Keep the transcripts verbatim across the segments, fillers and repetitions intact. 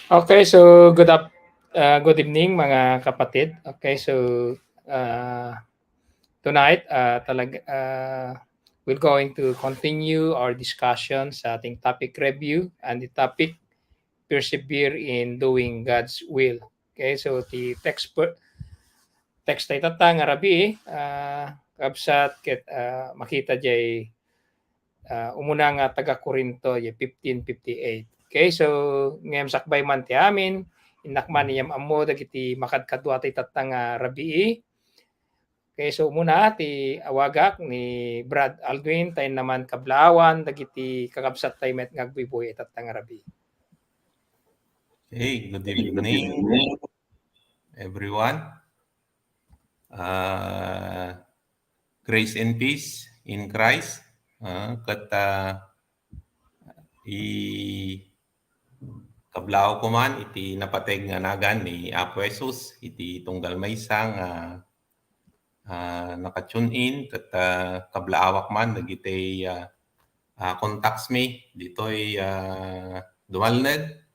Okay, so good up, uh, good evening, mga kapatid. Okay, so uh, tonight, uh, talag, uh, we're going to continue our discussion sa ating topic review, and the topic, persevere in doing God's will. Okay, so the text per, text tayo tatta nga rabii, uh, kabsat ket uh, makita jay uh, umuna nga taga Corinto, jay fifteen fifty-eight. Okay, so ngem sakbay man ti amin, innak man iyam ammo dagiti makadkadua ti tatta nga rabii. Okay, so umuna ti awagak ni Brad Aldwin, tayo naman kablaawan dagiti kakabsat tayo met nga agbuybuy itatta nga rabii. Okay, good evening, everyone. Uh, grace and peace in Christ. Uh, ket uh, i kablaaw ko man iti napateg nga nagan ni Apo Jesus iti tunggal maysa nga uh, naka-tune in ket uh, kablaawak man dagiti uh, uh, contacts mi ditoy uh, Dumalneg,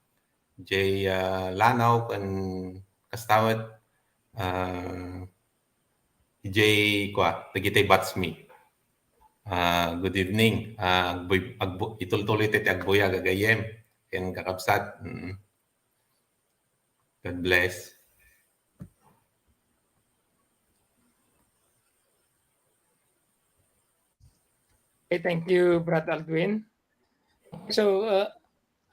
jay uh, Lanao ken kasta met uh, jay kua dagiti batch mi. Uh, good evening. Uh, agbuy, agbu, itultuloy ti agbuyag gagayyem ken kakabsat. Mm. God bless. Okay, thank you, Brad Aldwin. So, uh,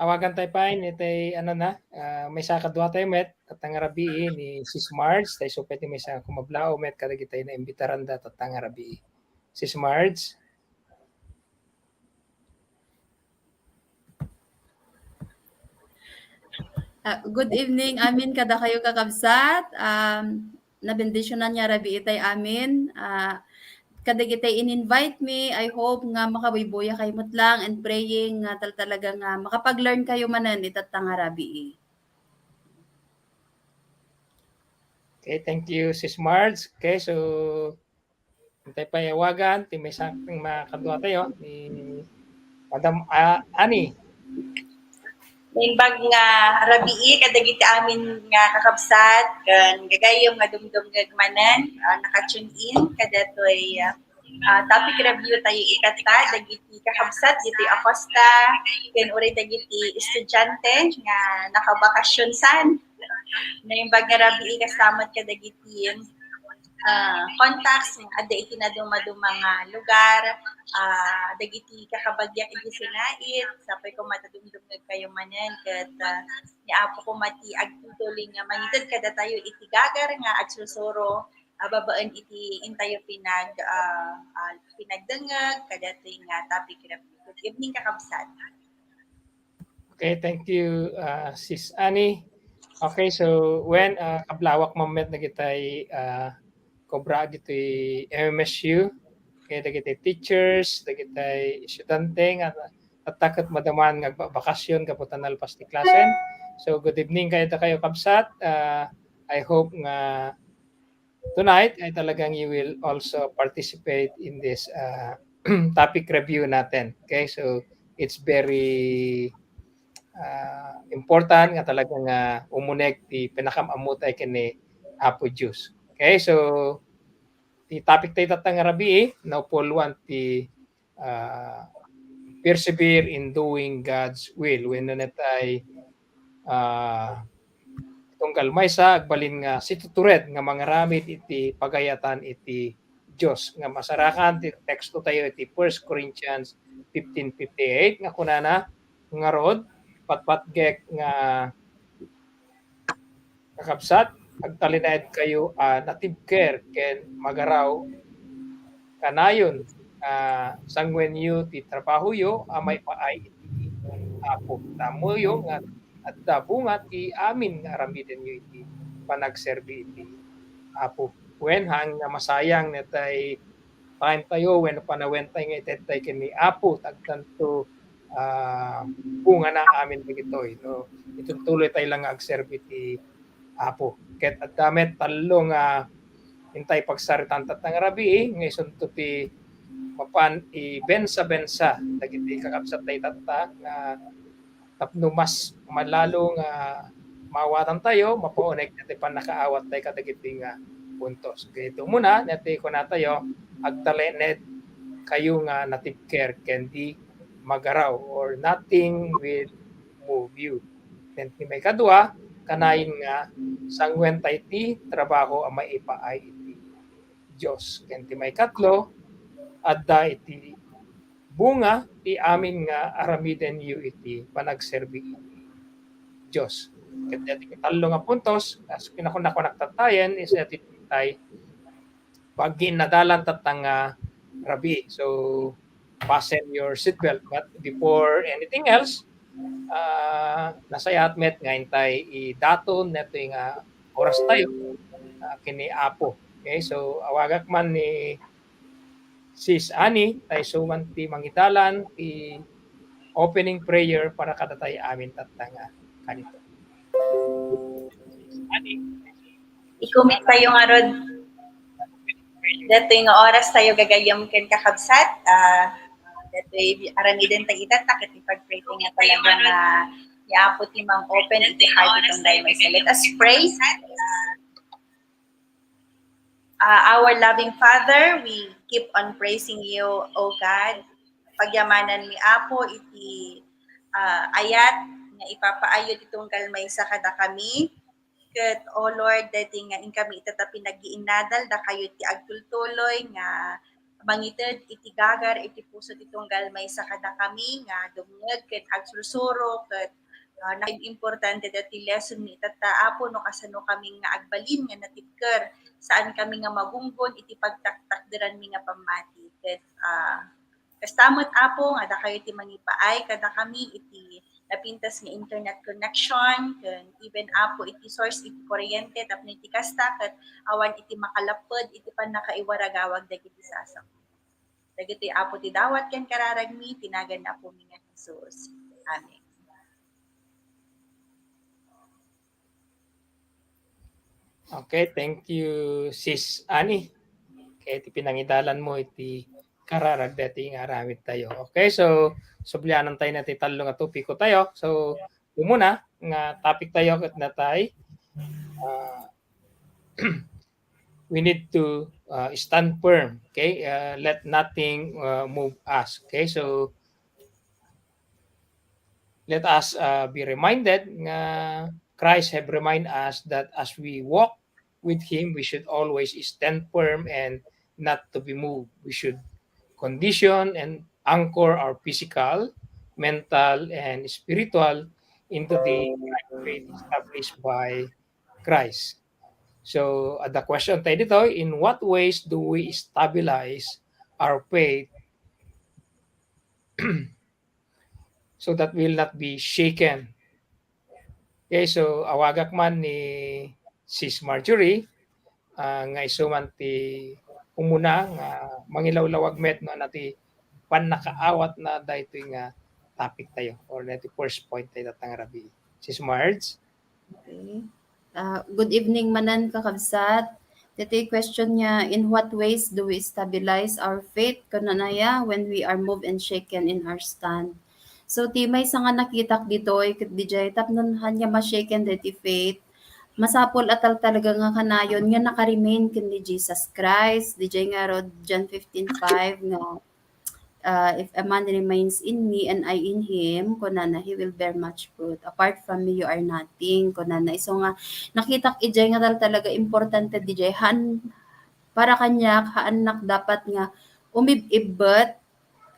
awagan tayo pa ini tay ano na, uh, maysa kadua tayo met, tatta nga rabii ni Sis Marge, tayo supay ti maysa kumablaaw met kadagiti naimbitaran da tatta nga rabii. Sis Marge? Uh, good evening amin kadakayo kakabsat. Um, nabendisionan nga rabii tay amin. Uh, kadagiti in-invite mi, I hope nga makabuybuya kayo met lang and praying nga tal-, talaga nga makapag-learn kayo manen itatta nga rabii. Okay, thank you, Sis Marge. Okay, so intay pay awagan ti maysa nga kadua tayo ni Madam uh, Annie. Naimbag nga rabii kadagiti amin nga kakabsat ken gagayyem nga dumdumngeg manen, uh, naka-tune in kadatoy uh, topic review tayo itatta dagiti kakabsat ditoy Acosta ken uray dagiti estudiante nga nakabakasyon san. Naimbag nga rabii kasta met kadagiti uh, contacts nga adda iti nadumaduma nga lugar, uh, dagiti kakabagyak iti sinait, sapay koma ta dumdumngeg kayo manen ket uh, ni Apo koma ti agtutuloy nga mangited kadatayo iti gagar nga agsursuro uh, babaen iti intayo pinag uh, uh, pinagdengngeg kadatoy nga topic review. Good evening, kakabsat. Okay, thank you, uh, Sis Annie. Okay, so wen uh, kablawak man met dagitay uh, kobra ditoy M M S U, okay, dagitay teachers, dagitay estudiante nga tatta ket madaman nga agbakasyon gapu ta nalpas ti klasen. So good evening kadakayo, kabsat. Uh, I hope nga tonight ay talagang you will also participate in this uh, topic review natin. Okay, so it's very uh, important nga talagang uh, umuneg ti panakam-ammo tayo ken ni Apo Diyos. Okay, so ti topic tayo tatta nga rabii, naupuluan ti uh, persevere in doing God's will. Wenno natay uh, tunggal maysa agbalin nga situtured nga mangaramid iti pagayatan iti Dios. Nga masarakan ti teksto tayo iti First Corinthians fifteen fifty-eight nga kunana, ngarud, patpatgek nga kakabsat, agtalinaedkayo a natibker ken magaraw kanayon a sanguenyo ti trabahoyo a maipaay iti Apo. Ta ammoyo nga adda bunga ti amin nga aramidenyo iti panagserbi iti Apo. Wen, haan nga masayang natay time tayo wenno panawen tayo nga itedtay ken ni Apo, ta agtanto uh, bungana amin dagitoy, no? Itultuloy tayo lang nga agserbi ti Apo. Ket adda met tallo nga intay pagsaritaan tatta nga rabii nga isunto ti mapan ibensa-bensa dagiti kakabsat tayo tatta nga tapno mas malalo nga maawatantayo, mapauneg ti pannakaawat tayo kadagiti nga puntos. Kaya ito muna, nati kunatayo, agtalekned kayo nga natibker ken di magaraw, or nothing will move you. Then ti maikadua, kanayon nga sanguen tayo ti trabaho a maipaay iti Dios. Ken ti maikatlo, adda iti bunga ti amin nga aramidenyo iti panagserbi iti Dios. Ket daytoy tallo nga puntos, as kinakunakunak tattayen, is iti tay pagginnadalan tatta nga rabii. So, fasten your seatbelt. But before anything else, ah, nasayaat met nga intay idaton netoy nga oras tayo, ah, ken ni Apo. Okay, so awagak man ni Sis Annie, tay suman ti mangidalan ti opening prayer para kadatayo amin tatta nga kanito. Sis Annie. I-commit tayo ngarud. Daytoy nga oras tayo gagayyem ken kakabsat. Ah, daytoy aramiden tayo itatta ket ipag-pray tayo nga talaga nga ni Apo ti mang-open iti heart ti tunggal maysa. Let us pray. Ah, our loving Father, we keep on praising you, O God. Pagyamanan mi, Apo, iti, ah, ayat nga ipapaayo ti tunggal maysa kadakami. Ket, O Lord, daytoy nga inkami itatta pinaggiinnadal, dakayo ti agtultuloy nga mangited iti gagar, iti puso ti tunggal maysa kadakami nga dumngeg ken agsursuro ket, ah, naging importante daytoy lesson nga itatta, Apo, no kasano kami nga agbalin nga natibker, saan kami nga magunggon iti pagtaktakderanmi nga pammati. Ket, ah, kasta met, Apo, nga dakayo ti mangipaay kadakami iti napintas nga internet connection, ken even, Apo, iti source iti kuryente tapno iti kasta ket awan iti makalapped iti pannakaiwaragawag dagiti sasakup. Dagitoy, Apo, ti dawat ken kararagmi, ti nagan ni Apomi nga Jesus. Amen. Okay, thank you, Sis Annie. Okay, ti pinangidalan mo iti kararag daytoy nga aramid tayo. Okay, so sublianan tayo na ti tallo nga topiko tayo. So, umuna nga topic tayo ket natay, ah, we need to, uh, stand firm. Okay, uh, let nothing, uh, move us. Okay, so let us, uh, be reminded nga Christ have remind us that as we walk with Him, we should always stand firm and not to be moved. We should condition and anchor our physical, mental, and spiritual into the faith established by Christ. So, uh, the question tayo dito, in what ways do we stabilize our faith so that will not be shaken? Okay, so awagak man ni Sis Marjorie, ah, nga isu man ti umuna nga mangilawlawag met no ania ti pannakaawatna daytoy nga topic tayo or daytoy first point tayo tatta nga rabii. Sis Marge? Okay. Ah, good evening manen, kakabsat. Daytoy question niya, "In what ways do we stabilize our faith," kunana ya, "when we are moved and shaken in our stand?" So, ti maysa nga nakitak ditoy, ket dijay, tapno haan nga ma-shaken daytoy faith, masapul a tal-, talaga nga kanayon nga naka-remain ken ni Jesus Christ. Dijay ngarud, John fifteen five nga, ah, "If a man remains in me and I in him," kunana, "he will bear much fruit. Apart from me, you are nothing," kunana. Isu nga, nakitak ijay nga tal-, talaga importante dijay. Haan, para kaniak, haannak dapat nga umib-ibbet,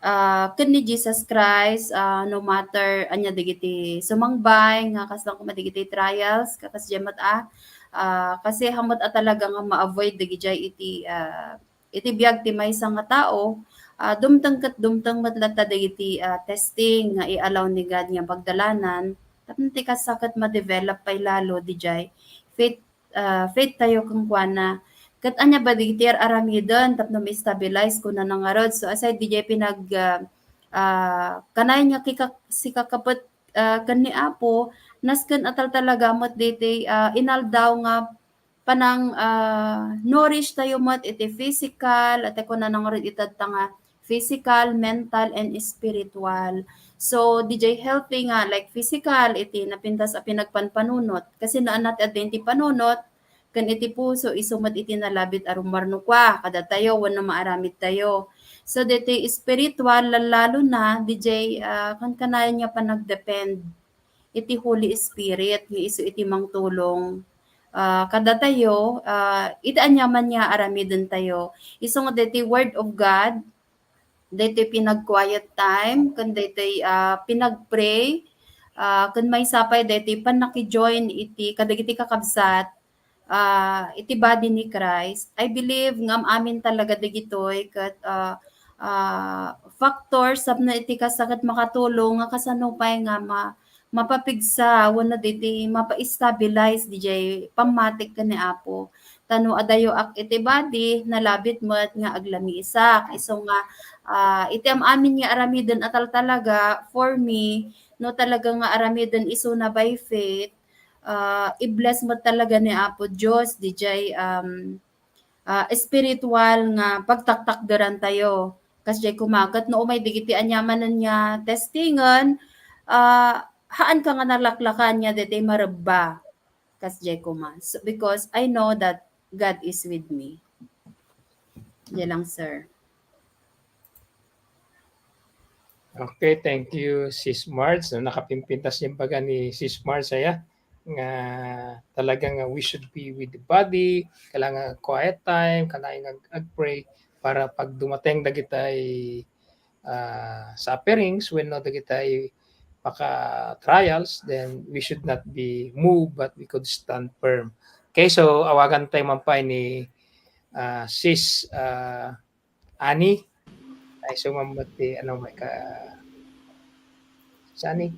ah, ken ni Jesus Christ, ah, no matter ania dagiti sumangbay nga kasla koma dagiti trials, kakas diay met a, ah, kasi haan met a talaga nga ma-avoid dagidiay iti, ah, iti biag ti maysa nga tao, ah, dumteng ket dumteng met latta dagiti, ah, testing nga i-allow ni God nga pagdalanan, tapno ti kasta ket ma-develop pay lalo didiay faith, ah, faith tayo kenkuana. Ket ania ba dagiti ar-aramiden tapno ma-stabilize kunana ngarud? So, aside didiay pinag, ah, ah, kanayon nga kika-, sikakapet, ah, ken ni Apo, nasken a tal-, talaga met daytoy, ah, inaldaw nga panang, ah, nourish tayo met iti physical, iti kunana ngarud itatta nga physical, mental, and spiritual. So, D J healthy nga, like physical, iti napintas a pinagpanpanunot. Kasi naanat adda iti panunot, ken iti puso, isu met iti nalabit a rumarnukua kadatayo wenno maaramidtayo. So, ditoy spiritual, lalo na, D J, ah, kankanayon nga panagdepend iti Holy Spirit nga isu iti mangtulong, ah, kadatayo, ah, iti aniaman nga aramidentayo. Isu nga ditoy Word of God, daytoy pinag-quiet time, ken daytoy, ah, pinag-pray, ah, ken maysa pay daytoy pannaki-join iti kadagiti kakabsat, ah, iti body ni Christ. I believe nga am-amin talaga dagitoy ket, ah, ah, factor tapno iti kasta ket makatulong nga kasano pay nga ma-, mapapigsa wenno daytoy mapa-stabilize diay pammatik ken ni Apo. Ta no adayoak iti body, nalabit met nga aglamiisak. Isu nga, ah, iti am-amin nga aramiden a taltalaga, for me, no talaga nga aramiden isuna by faith, ah, i-bless met talaga ni Apo Dios diay, um, ah, espiritual nga pagtaktakderantayo. Kasdiay koma, ket no umay dagiti aniamanen nga testingen, ah, haanka nga nalaklakan nga daytoy marebba. Kasdiay koma. So, because I know that God is with me. Diay lang, sir. Okay, thank you, Sis Marge. No, nakapimpintas yung baga ni Sis Marge, aya, nga talagang, uh, we should be with the body, kailangan quiet time, kailangan ag-, ag-pray para pag dumateng dagitay, ah, sufferings, wenno dagitay paka-trials, then we should not be moved, but we could stand firm. Okay, so awagan tayo man pa ni, ah, Sis, ah, Annie. Ay, so, ma'am, ti, ano, may ka-, Sis Annie?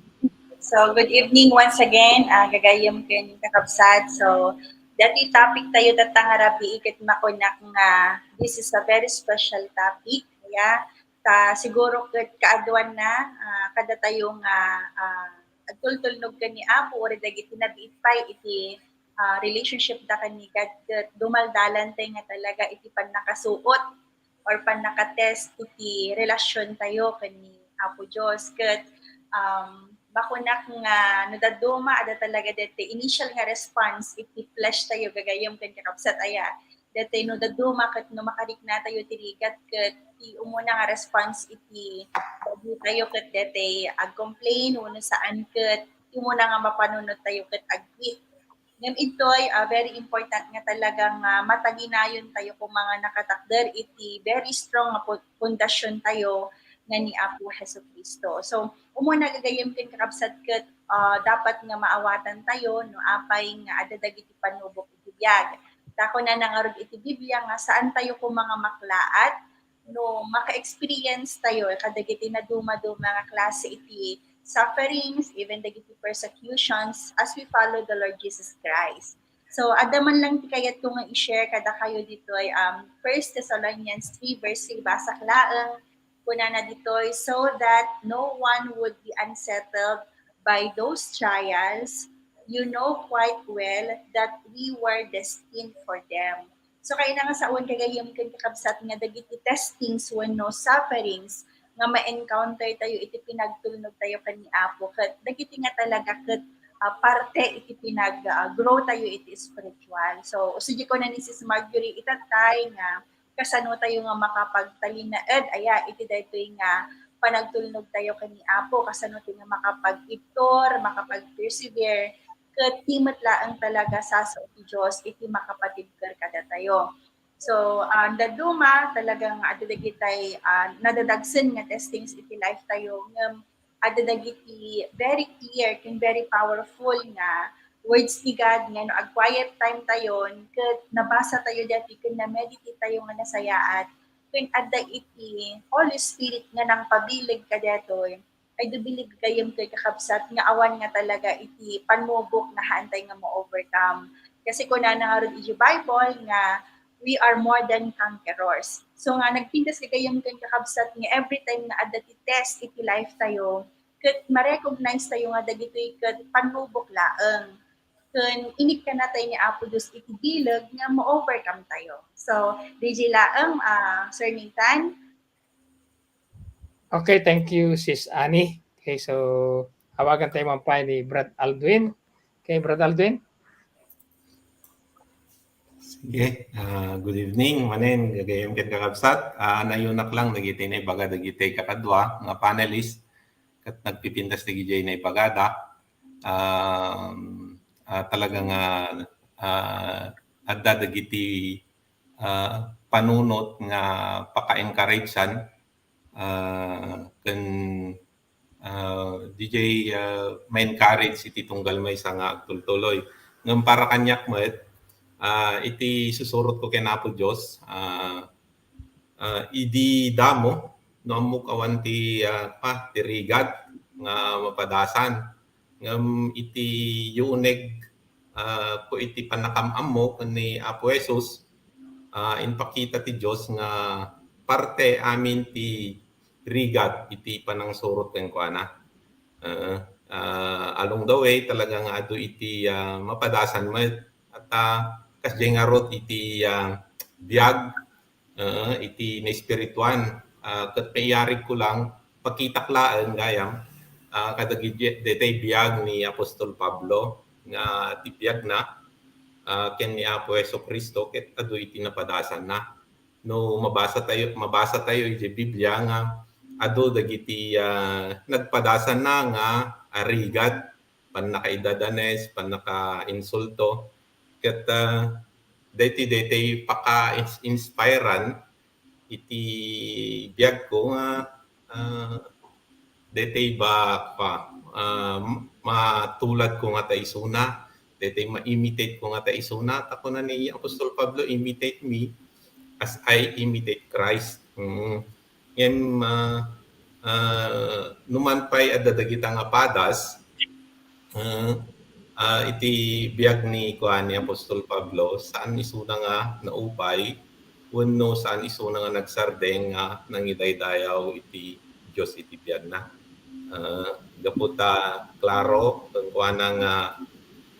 So, good evening once again, ah, gagayyem ken kakabsat. So, daytoy topic tayo tatta nga rabii ket makunak nga this is a very special topic. Yeah. Ta siguro ket kaaduanna, ah, kadatayo nga, ah, agtultulnog ken ni Apo, uray dagiti nabiit pay iti, ah, relationship da ken ni God, ket dumaldalantay nga talaga iti pannakasuot or pannakatest iti relasiontayo ken ni Apo Dios. Ket, um, makunak nga no dadduma, adda talaga daytoy initial nga response iti flesh tayo, gagayyem ken kakabsat, aya. Daytoy no dadduma ket no makariknatayo ti rigat ket ti umuna nga response iti bagi tayo ket daytoy ag-complain wenno saan ket ti umuna nga mapanunot tayo ket ag-quit. Ngem idtoy, ah, very important nga talagang, ah, mataginayon tayo koma nga nakatakder iti very strong nga pu-, pundasyon tayo nga ni Apo Jesu-Cristo. So, umuna gagayyem ken kakabsat ket, ah, dapat nga maawatan tayo no apay nga adda dagiti pannubok iti biag. Ta kunana ngarud iti Biblia nga saan tayo koma nga maklaat no maka-experience tayo kadagiti naduma-duma nga klase iti sufferings, even dagiti persecutions as we follow the Lord Jesus Christ. So, adda man lang ti kayatko nga i-share kadakayo ditoy, um, First Thessalonians three verse three, basak laeng, kunana ditoy, "So that no one would be unsettled by those trials, you know quite well that we were destined for them." So, kaina nga saon, gagayyem ken kakabsat, nga dagiti testings wenno sufferings nga ma-encounter tayo iti pinagtulnog tayo ken ni Apo, ket dagiti nga talaga ket, ah, parte iti pinag, ah, grow tayo iti spiritual. So, usually kuna ni Sis Marjorie, itattay nga kasano tayo nga makapagtalinaed, aya, iti daytoy nga panagtulnog tayo ken ni Apo, kasano tayo nga makapag-ibtur, makapag-persevere, ket ti met laeng talaga sasao ti Dios iti makapatibker kadatayo. So, ah, dadduma, talagang adda dagitay, ah, nadadagsen nga testings iti life tayo, ngem adda dagiti very clear ken very powerful nga words ni God nga no ag-quiet time tayon, ket nabasa tayo daytoy ken na-meditate tayo nga nasayaat, ken adda iti Holy Spirit nga nangpabileg kadaytoy, I do believe gayam ket kakabsat nga awan nga talaga iti pannubok nga haantay nga ma-overcome. Kasi kunana ngarud iti Bible nga we are more than conquerors. So nga nagpintas gayam ken kakabsat nga every time nga adda ti test iti life tayo, ket ma-recognize tayo nga dagitoy ket pannubok laeng. Ken inikkanatay ni Apo Dios iti bileg nga ma-overcome tayo. So, D J laeng, ah, Sir Nathan. Okay, thank you, Sis Annie. Okay, so awagan tayo man pay ni Brad Aldwin. Okay, Brad Aldwin? Sige, ah, good evening manen, gagayyem ken kakabsat. Ah, nayunak lang dagiti naibaga dagiti kakadua nga panelist ket nagpipintas dagiti naibagada. Um, ah, talaga nga, ah, adda dagiti, ah, panunot nga paka-encourage-an, ah, ken, ah, D J, ah, ma-encourage iti tunggal maysa nga agtultuloy. Ngem para kaniak met, ah, iti susurot ko ken Apo Dios, ah, ah, idi damo, no ammok awan ti, ah, pa, ti rigat nga mapadasan. Ngem iti uneg, ah, ko iti pannakam-ammo ken ni Apo Jesus, ah, impakita ti Dios nga parte amin ti rigat iti panangsurot kenkuana. Ah, ah, along the way, talaga nga adu iti, ah, mapadasan met. At, ah, kasdiay ngarud iti, ah, biag, ah, iti naespirituan. Ah, ket maiyarigko lang, pakitak laeng gayam, ah, kadagiti, daytay biag ni Apostol Pablo nga ti biagna, ah, ken ni Apo Jesu-Cristo ket adu iti napadasanna. No mabasa tayo, mabasa tayo iti Biblia nga adu dagiti, ah, nagpadasanna nga arigat, pannakaidadanes, pannakainsulto. Ket, ah, daytoy, daytoy paka-inspiran iti biagko nga, ah, daytoy ba, pa, ah, matulad ko ngata isuna, daytoy ma-imitate ko ngata isuna. Ta kuna ni Apostol Pablo, "Imitate me as I imitate Christ." Mm. Ngem, ah, ah, numan pay adda dagita nga padas, ah, ah, iti biag ni, kuan, ni Apostol Pablo, saan isuna nga naupay wenno saan isuna nga nagsardeng nga nangidaydayaw iti Dios iti biagna. Ah, gapu ta klaro kenkuana nga,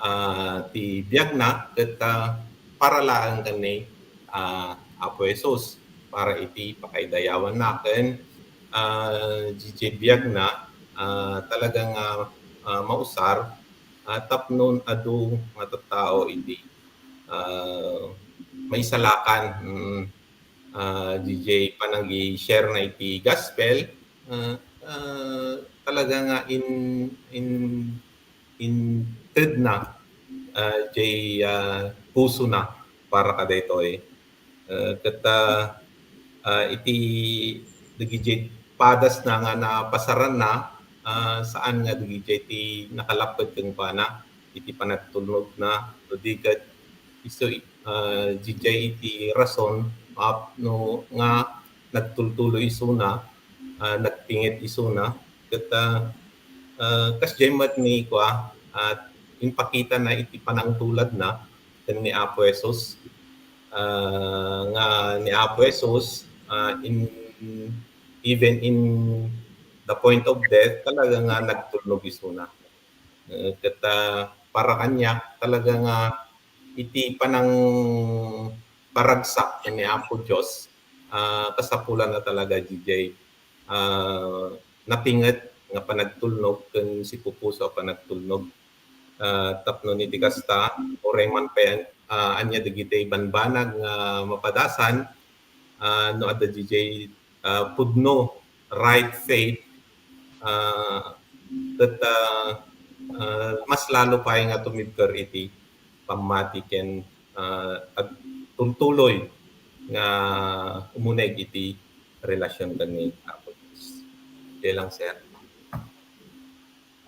ah, ti biagna ket, ah, para laeng ken ni, ah, Apo Jesus, para iti pakaidayawanna ken, ah, diay biagna, ah, talaga nga, ah, mausar, ah, tapno adu nga tattao iti, ah, maisalakan, mm, ah, diay panagi-share na iti gospel, ah, ah, talaga nga in, in, intedna, ah, diay, ah, pusona para kadaytoy. Ah, ket, ah, ah, iti dagiti padasna nga napasaranna, ah, saan nga dagiti ti nakalapped kenkuana iti panagtulnogna, no di ket isu, ah, diay iti rason mapno nga nagtultuloy isuna, ah, nagpinget isuna, ket, ah, ah, kasdiay met ni kua, ah, impakitana iti panangtuladna ken ni Apo Jesus, ah, nga ni Apo Jesus, ah, in, even in the point of death, talaga nga nagtulnog isuna. Eh, ket, ah, para kaniak, talaga nga iti panangparagsak ken ni Apo Dios, ah, kasapulanna talaga diay, ah, napinget nga panagtulnog ken sipupuso a panagtulnog. Ah, tapno iti kasta, uray man pay, ah, ania dagiti banbanag nga mapadasan, ah, no adda diay, ah, pudno, right faith, ah, ket, ah, ah, mas lalo pay nga tumibker iti pammati ken, ah, agtultuloy nga umuneg iti relasyon ken ni Apo Dios. Diay lang, sir.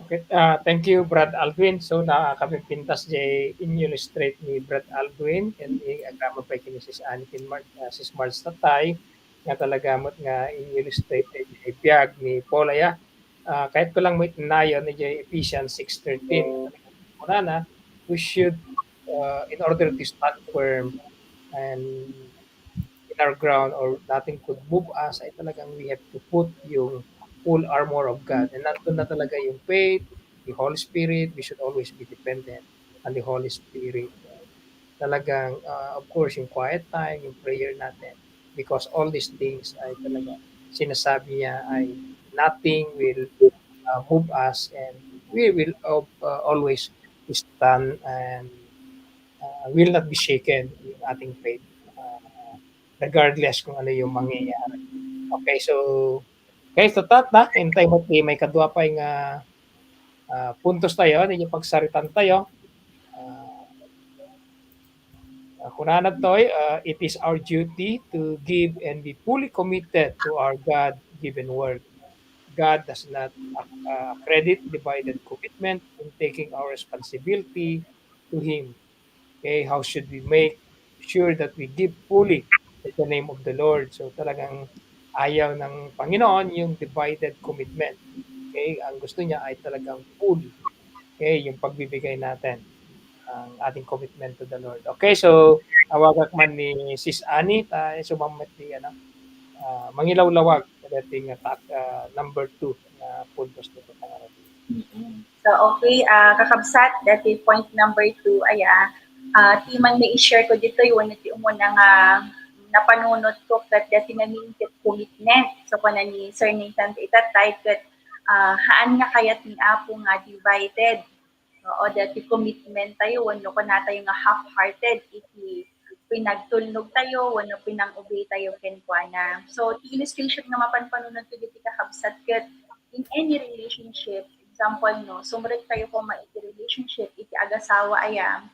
Okay, ah, thank you, Brad Aldwin. So, nakapipintas diay in-illustrate ni Brad Aldwin, ken ni, agama pay ken ni Sis Annie ken Mar-, ah, Sis Marge Tatay, nga talaga met nga in-illustrate diay biag ni Paul aya. Ah, kayatko lang met nayon diay Ephesians six thirteen. Kunana, we should, ah, in order to stand firm and in our ground or nothing could move us, ay talagang we have to put yung full armor of God. And nandun na talaga yung faith, the Holy Spirit, we should always be dependent on the Holy Spirit. Talagang, ah, of course, yung quiet time, yung prayer natin. Because all these things ay talaga sinasabi niya ay nothing will uh, move us, and we will uh, uh, always stand and uh, will not be shaken yung ating faith, uh, regardless kung ano yung mangyayari. Okay, so, okay, so tat na, intay mo ti may kadua pay nga uh, puntos tayo, ninyo pagsaritan tayo. Uh, uh, kunana toy, uh, it is our duty to give and be fully committed to our God-given work. God does not uh, credit divided commitment in taking our responsibility to Him. Okay, how should we make sure that we give fully in the name of the Lord? So talagang ayaw ng Panginoon yung divided commitment. Okay, ang gusto niya ay talagang full. Okay, yung pagbibigay natin ang ating commitment to the Lord. Okay, so awagak man ni Sis Annie, ta sumammet di ano, uh, mangilawlawag dati nga uh, number two na puntos nito. Mm-hmm. So, okay, uh, kakabsat, dati point number two, aya, uh, ti man may i-share ko dito, yung ti umuna nga napanunot ko, ket dati nga mean ket commitment. So, kuna ni Sir Nathan, ita tayo, ket uh, haan nga kayat ni Apo nga divided. Oo, dati commitment tayo, wano kuna tayo nga half-hearted, iti pinagtulnog tayo, wano pinang-obey tayo kenkuana. So, ti illustration nga mapanpanunot ko diti kakabsat, ket in any relationship, example, no, sumrek tayo koma iti relationship, iti agasawa aya,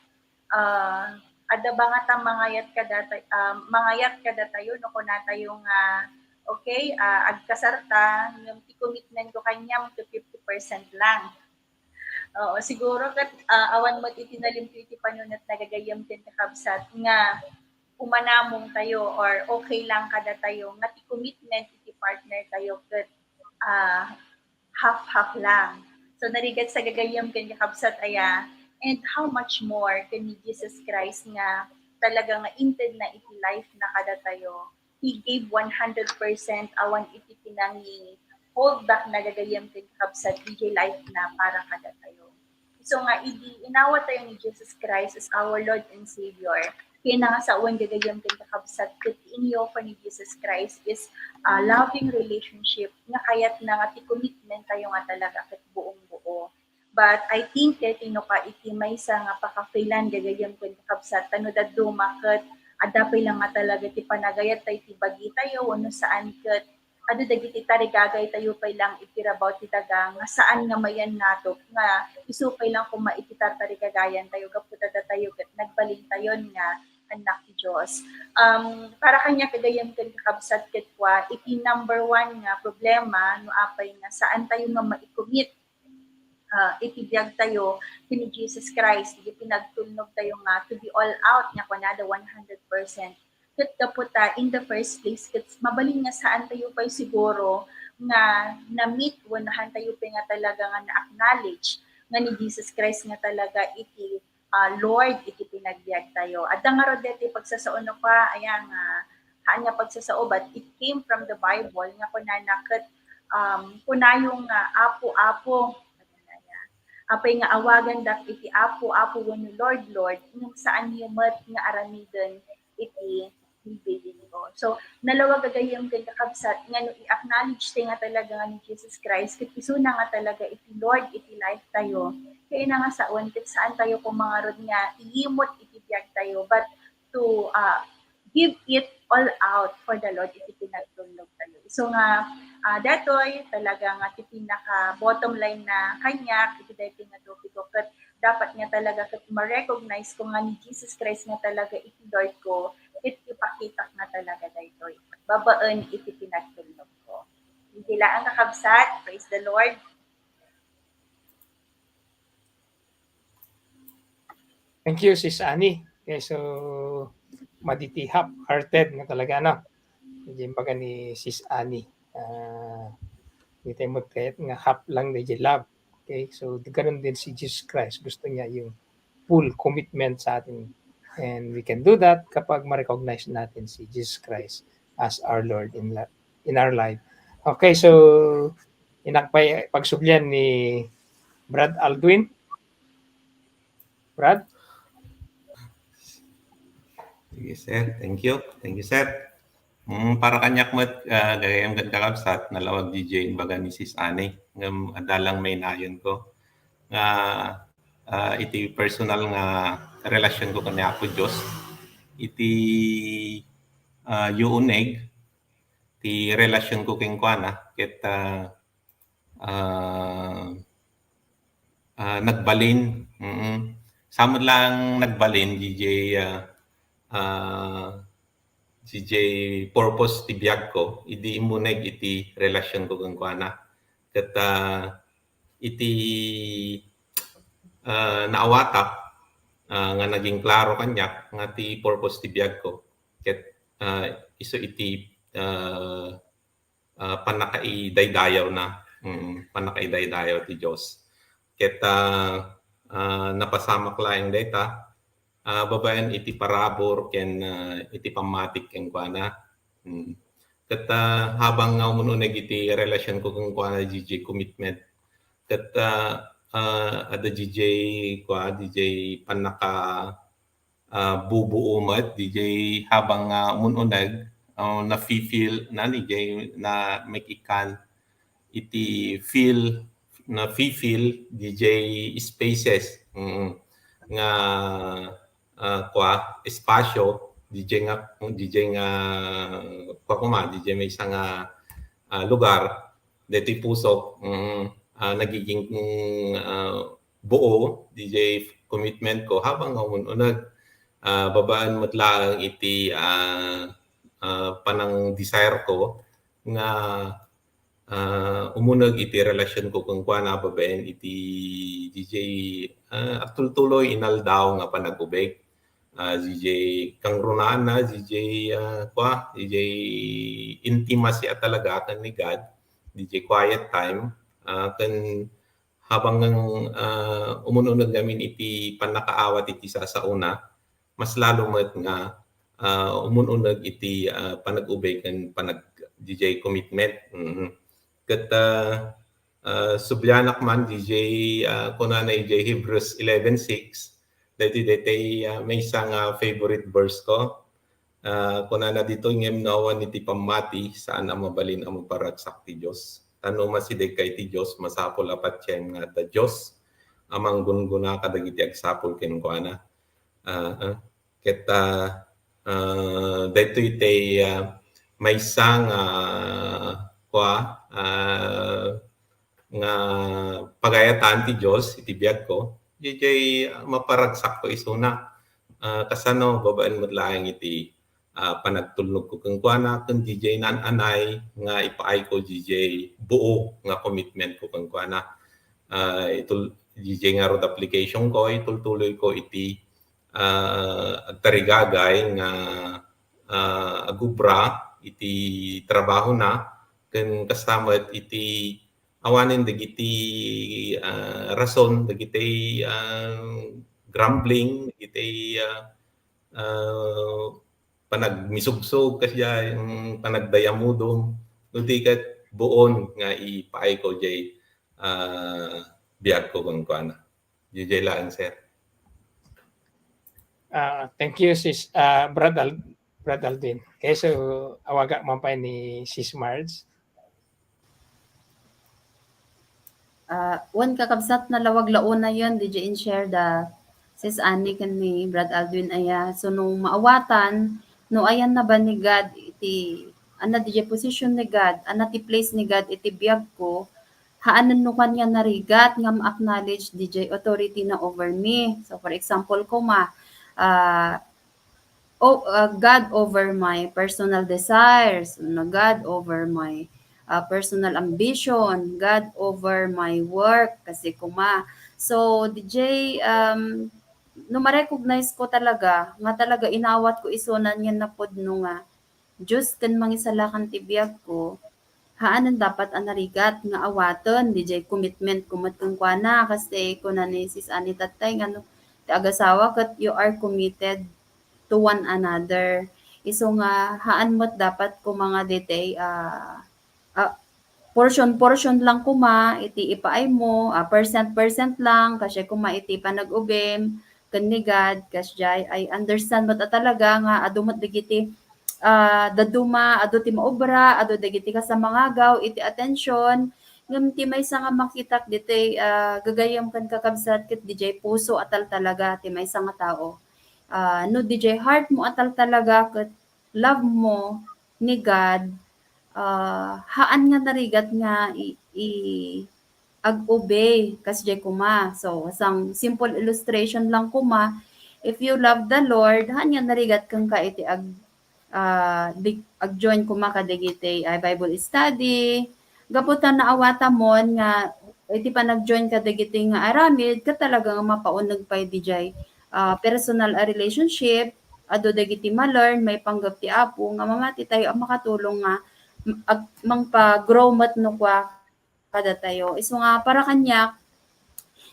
uh, adda ba nga ta mangayat kada uh, mangayat kada tayo no kuna tayo nga okay, uh, agkasar ta ngem ti commitment ko kaniam to fifty percent lang. Oo, siguro ket uh, awan met iti nalimpio iti panunot na gagayyem ken kakabsat nga umanamong tayo or okay lang kada tayo nga ti commitment iti partner tayo ket uh, half-half lang. So, narigat sa gagayyem ken kakabsat aya, and how much more ken ni Jesus Christ nga talaga nga inted na iti life na kada tayo. He gave one hundred percent awan iti pinangi hold back na gagayyem ken kakabsat iti life na para kada tayo. So nga, idi inawat tayo ni Jesus Christ as our Lord and Savior, kaya nga sa uwan gagayyem ken kakabsat ket in-offer ni Jesus Christ is a loving relationship nga kayat na nga ti commitment tayo nga talaga ket buong-buo. But I think ket ino ka iti maysa nga pakafailan gagayyem ken kakabsat, tano dadduma ket adda pay lang nga talaga ti panagayat tayo ti bagi tayo wenno saan ket adu dagiti tarigagay tayo pay lang iti rabaw ti daga nga saan nga mayan natop nga isu pay lang koma iti tartarigagayan tayo gapu ta datayo ket nagbalin tayon nga anak ti Dios. Um, para kaniak gagayyem ken kakabsat ket kua, iti number one nga problema no apay nga saan tayo nga maikumit uh, iti biag tayo ken ni Jesus Christ, iti pinagtulnog tayo nga to be all out nga kunada one hundred percent. Ket gapu ta in the first place, ket mabalin nga saan tayo pay siguro nga na-meet wenno haan tayo pay nga talaga nga na-acknowledge nga ni Jesus Christ nga talaga iti uh, Lord iti pinagbiag tayo. Adda ngarud deti pagsasao no pa, aya nga haan nga pagsasao, but it came from the Bible nga kunana ket um, kunayo nga Apo, Apo, apay nga awagandak iti Apo, Apo wenno Lord, Lord, ngem saanyo met nga aramiden iti bibilin ko. So, nalawag gagayyem ken kakabsat nga no i-acknowledge tayo nga talaga nga ni Jesus Christ, ket isuna nga talaga iti Lord iti life tayo, kayatna nga sawen ket saan tayo koma ngarud nga iyimot iti biag tayo, but to uh, give it all out for the Lord iti pinagtulnog tayo. So nga, uh, datoy talaga nga ti pinaka bottom line na kaniak iti daytoy nga topiko ket dapat nga talaga ket ma-recognize ko nga ni Jesus Christ nga talaga iti Lord ko, ket ipakitak nga talaga daytoy babaen iti pinagtulnog ko. Iti laeng kakabsat, praise the Lord. Thank you, Sis Annie. Okay, so, maditi half-hearted nga talaga, no? Diyan baga ni Sis Annie. Uh, di tayo magkayat nga half lang na love. Okay, so ganun din si Jesus Christ. Gusto niya yung full commitment sa atin. And we can do that kapag ma-recognize natin si Jesus Christ as our Lord in, in our life. Okay, so inak pay pagsubli ni Brad Aldwin. Brad? Sige, sir. Thank you. Thank you, sir. Mm, para kaniak met, ah, gagayyem ken kakabsat, nalawag D J, imbaga ni Sis Annie, ngem adda lang mainayon ko nga, ah, iti personal nga relasyon ko ken ni Apo Dios, iti, ah, yuuneg ti relasyon ko kenkuana, ket, ah, ah, ah, nagbalin. Mm. Sa met lang nagbalin, D J, ah, ah, D J purpose ti biag ko, idi immuneg iti relasyon ko kenkuana. Ket, ah, iti, ah, naawatak, ah, nga naging klaro kaniak nga ti purpose ti biag ko ket, ah, isu iti, ah, ah, pannakaidaydayawna. Mm, pannakaidaydayaw ti Dios. Ket, ah, ah, napasamak laeng dayta, ah, babaen iti parabur ken, ah, iti pammatik kenkuana. Mm. Ket, ah, habang nga umun-uneg iti relasyon ko kenkuana, D J commitment. Ket, ah, ah, adda D J kua, D J pannaka, ah, bubuo met, D J habang nga umun-uneg, ah, nafi-feel na ni D J na make ikan iti feel, nafi-feel D J spaces. Mm. Nga, ah, kua, espasyo, D J nga, D J nga, kua koma, D J maysa nga, ah, lugar, daytoy pusok, mm, ah, nagiging, mm, ah, buo, D J commitment ko habang nga umun-uneg. Ah, babaen met laeng iti, ah, ah, panang-desire ko nga, ah, umuneg iti relasyon ko kenkuana babaen iti D J, ah, agtultuloy inaldaw nga panag-ubeg. Ah, D J kangrunaanna, D J, ah, kua, D J intimacy a talaga ken ni God, D J quiet time, ah, ken habang, ah, umun-uneg ngamin iti pannakaawat iti sasaona, mas lalo met nga, ah, umun-uneg iti, ah, panag-ubeg ken panag-, D J commitment. Mm. Ket, ah, ah, sublianak man, D J, ah, kunana idiay Hebrews eleven six, daytoy, daytoy, ah, maysa nga favorite verse ko. Ah, kunana ditoy, "Ngem no awan iti pammati, saan a mabalin a maparagsak ti Dios. Ta no masidegka iti Dios, masapul a patien nga adda Dios a manggungguna kadagiti agsapul kenkuana." Ah, ah. Ket, ah, ah, daytoy ti, ah, maysa nga, kua, ah, nga pagayatan ti Dios iti biag ko, diay maparagsak ko isuna. Ah, kasano babaen met laeng iti, ah, panagtulnog ko kenkuana, ken diay naan-anay nga ipaay ko diay buo nga commitment ko kenkuana. Ah, itul-, diay ngarud application ko, itultuloy ko iti, ah, agtarigagay nga, ah, agubra iti trabahona, ken kasta met iti awanen dagiti, ah, rason, dagiti, ah, grumbling, dagiti, ah, ah, panagmisugsog, kasdiay, mm, panagdayamudom, no di ket buon nga ipaay ko diay, ah, biag ko kenkuana. Diay laeng, sir. Ah, thank you, sis, ah, Brad Al-, Brad Aldwin. Okay, so, awagak man pay ni Sis Marge. Ah, wen kakabsat, nalawag la unayen, diay in-share da Sis Annie ken ni Brad Aldwin aya. So, no maawatan, no ayanna ba ni God iti, ania diay position ni God, ania ti place ni God iti biag ko, haanen no kua nga narigat nga ma-acknowledge diay authority na over me. So, for example, koma, ah, oh, ah, God over my personal desires, no, God over my, ah, personal ambition, God over my work, kasi koma. So, diay, um, no ma-recognize ko talaga, nga talaga inawat ko isunan nga napudno nga Dios ken mangisalakan ti biag ko, haanen dapat a narigat nga awaten diay commitment ko met kenkuana, kas ti kuna ni Sis Annie tattay nga no ti agasawa ket you are committed to one another. Isu nga haan met dapat koma nga diay, ah, ah, portion-portion lang koma iti ipaaymo, ah, percent-percent lang, kasdiay koma iti panag-ubim ken ni God, kasdiay, I understand met a talaga nga adu met dagiti, ah, dadduma, adu ti maubra, adu dagiti kas a mangagaw iti atension, ngem ti maysa nga makitak ditoy, ah, gagayyem ken kakabsat ket didiay puso a taltalaga ti maysa nga tao. Ah, no didiay heart mo a taltalaga ket love mo ni God, ah, haan nga narigat nga i-, i-, ag-obey kasdiay koma. So, sang simple illustration lang koma, if you love the Lord, haan nga narigat kenka iti ag-, ah, di-, ag-join koma kadagiti, ah, Bible study. Gapu ta naawatamon nga iti panag-join kadagiti nga aramid, ket talaga nga mapauneg pay didiay, ah, personal a relationship, adu dagiti ma-learn maipanggep ti Apo nga mamati tayo a makatulong nga ag-, mangpa-grow met no kua kadatayo. Isu nga para kaniak,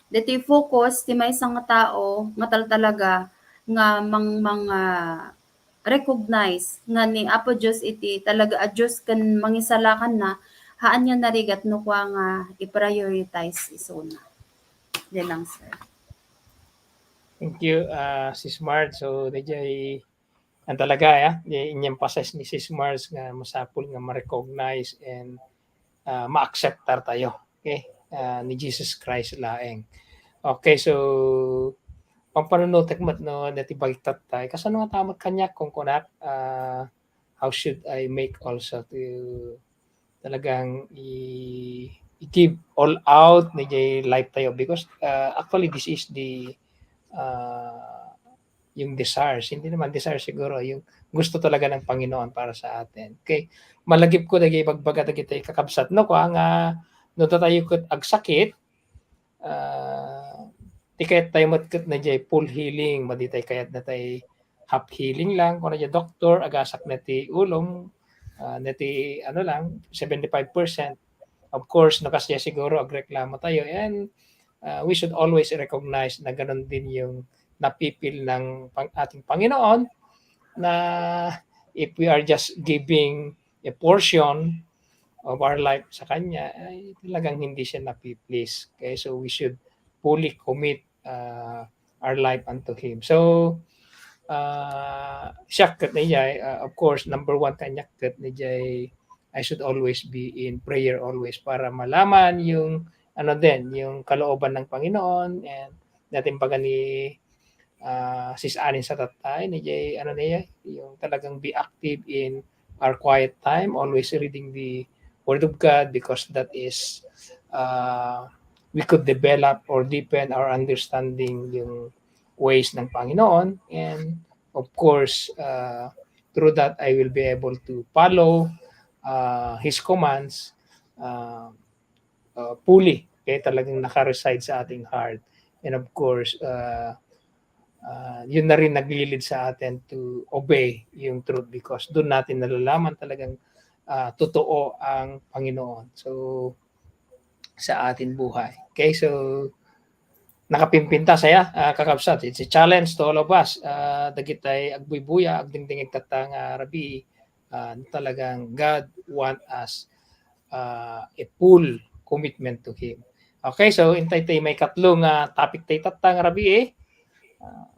ditoy focus ti maysa nga tao nga taltalaga nga mang-, mang-, ah, recognize nga ni Apo Dios iti talaga a Dios ken mangisalakanna, haan nga narigat no kua nga i-prioritize isuna. Diay lang, sir. Thank you, ah, Sis Mard. So, diay, ang talaga, ya, diay in-emphasize ni Sis Mard nga masapul nga ma-recognize and, ah, ma-accept tayo, okay? Ah, ni Jesus Christ laeng. Okay, so, pampanunotek met no, dati bagitatta. Kasano nga tamat kaniak, kung kunak, ah, how should I make also to talagang i-, i-give all out ni jay life tayo? Because, ah, actually, this is the, ah, yung desires. Hindi naman desire siguro, yung gusto talaga ng Panginoon para sa atin. Okay? Malagip ko dagiti ibagbaga dagiti kakabsat, no? Kua nga, no, tayo ket agsakit, ah, ti kayat tayo met ket na jay full healing, madi tay kayat na tay half healing lang, kuna jay doktor, agasak na ti ulom, ah, na ti, ano lang, seventy-five percent. Of course, no, kasdiay siguro, agreklamo tayo, and, ah, we should always recognize na ganun din yung napipil ng pang-, ating Panginoon, na if we are just giving a portion of our life sa Kanya, ay talagang hindi siya napi-please. Okay? So, we should fully commit, uh, our life unto Him. So, uh, siak ket na jay, uh, of course, number one kaniak ket na jay, I should always be in prayer always para malaman yung, ano din, yung kalooban ng Panginoon, and natin baga ni, ah, Sis Anin sa tatay, na jay, ano na jay, yung talagang be active in our quiet time, always reading the Word of God, because that is, ah, we could develop or deepen our understanding yung ways ng Panginoon. And of course, ah, through that, I will be able to follow, ah, His commands, ah, ah, fully. Okay? Talagang naka-reside sa ating heart. And of course, ah, ah, yun na rin nagli-lead sa atin to obey yung truth because doon natin nalalaman talagang, ah, totoo ang Panginoon. So, sa ating buhay. Okay? So, nakapimpintas aya, ah, kakabsat. It's a challenge to all of us. Ah, dagitay agbuybuya, agdingdingig tatta nga rabii, ah, talagang God want us, ah, a full commitment to Him. Okay, so intay tay maikatlo nga topic tay tatta nga rabii. Ah,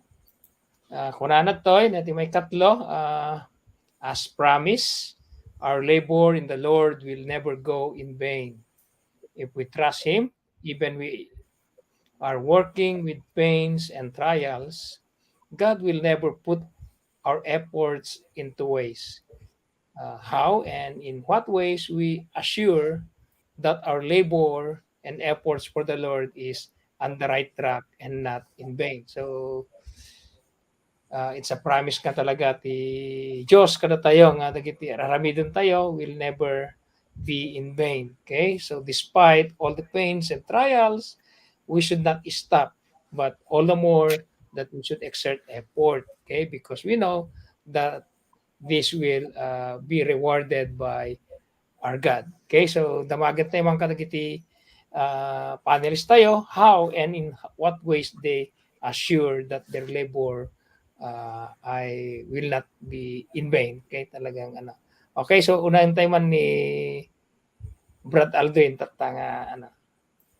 ah, kunana toy, na ti maikatlo, ah, as promised, our labor in the Lord will never go in vain. If we trust Him, even we are working with pains and trials, God will never put our efforts into waste. Uh, how and in what ways we assure that our labor and efforts for the Lord is on the right track and not in vain? So, uh, it's a promise nga talaga ti Dios kadatayo nga dagiti aramiden tayo will never be in vain. Okay? So despite all the pains and trials, we should not stop, but all the more that we should exert effort. Okay? Because we know that this will, uh, be rewarded by our God. Okay? So damagen tayo man kadagiti, uh, panelist tayo, how and in what ways they assure that their labor, uh, I will not be in vain. Okay, talagang ano. Okay, so unahin tayo man ni Brad Aldwin, tatta nga, ano.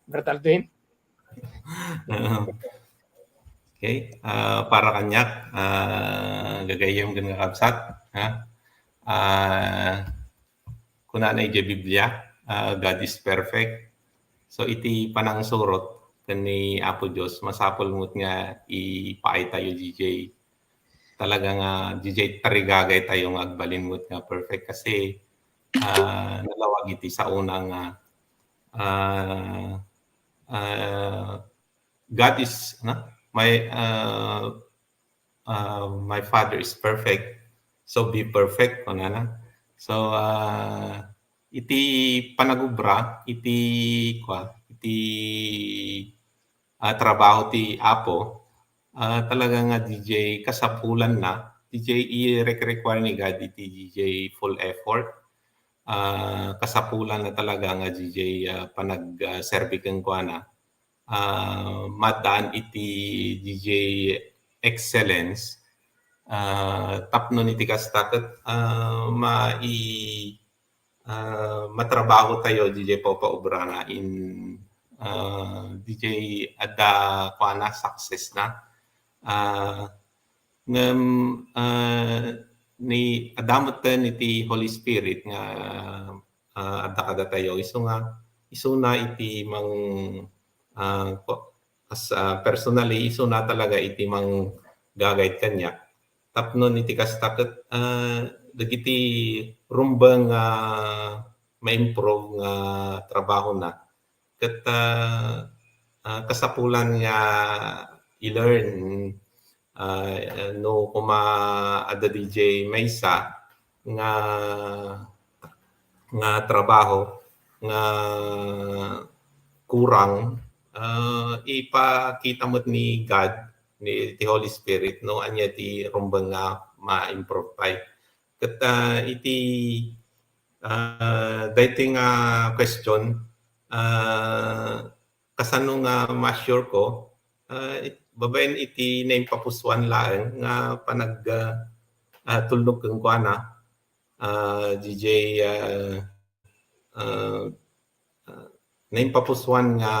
Brad Aldwin? Okay, ah, para kaniak, ah, gagayyem ken nga kabsat, ha? Ah, kunana idiay Biblia, ah, "God is perfect." So, iti panangsurot ken ni Apo Dios, masapul met nga ipaaytayo didiay talaga nga didiay tarigagaytayo nga agbalin met nga perfect kasi, ah, nalawag iti saona nga, ah, ah, God is, ano, my, ah, ah, "My Father is perfect, so be perfect," kunana. So, ah, iti panagubra, iti, kua, iti, ah, trabaho ti Apo, ah, talaga nga didiay kasapulanna, didiay i-require ni God iti didiay full effort. Ah, kasapulanna talaga nga didiay, ah, panag-, ah, serbi kenkuana. Ah, maddaan iti didiay excellence, ah, tapno iti kasta ket, ah, mai-, ah, matrabahotayo didiay papaobrana in, ah, didiay adda kuana, success na. Ah, ngem, ah, ni, adda metten iti Holy Spirit nga, ah, adda kadatayo. Isu nga, isuna iti mang-, ah, ko-, as, ah, personally, isuna talaga iti mang-guide kaniak. Tapno iti kasta ket, ah, dagiti rumbeng nga ma-improve nga trabahona, ket, ah, ah, kasapulan nga i-learn, ah, no koma adda didiay maysa nga, nga trabaho nga kurang, ah, ipakita met ni God, ni, ti Holy Spirit, no, ania ti rumbeng nga ma-improve pay. Ket, ah, iti, ah, daytoy nga question, ah, kasano nga ma-assure ko, ah, it-, babaen iti naimpapusuan laeng nga panag-, ah, ah, tulnog kenkuana, ah, didiay, ah, ah, ah, naimpapusuan nga,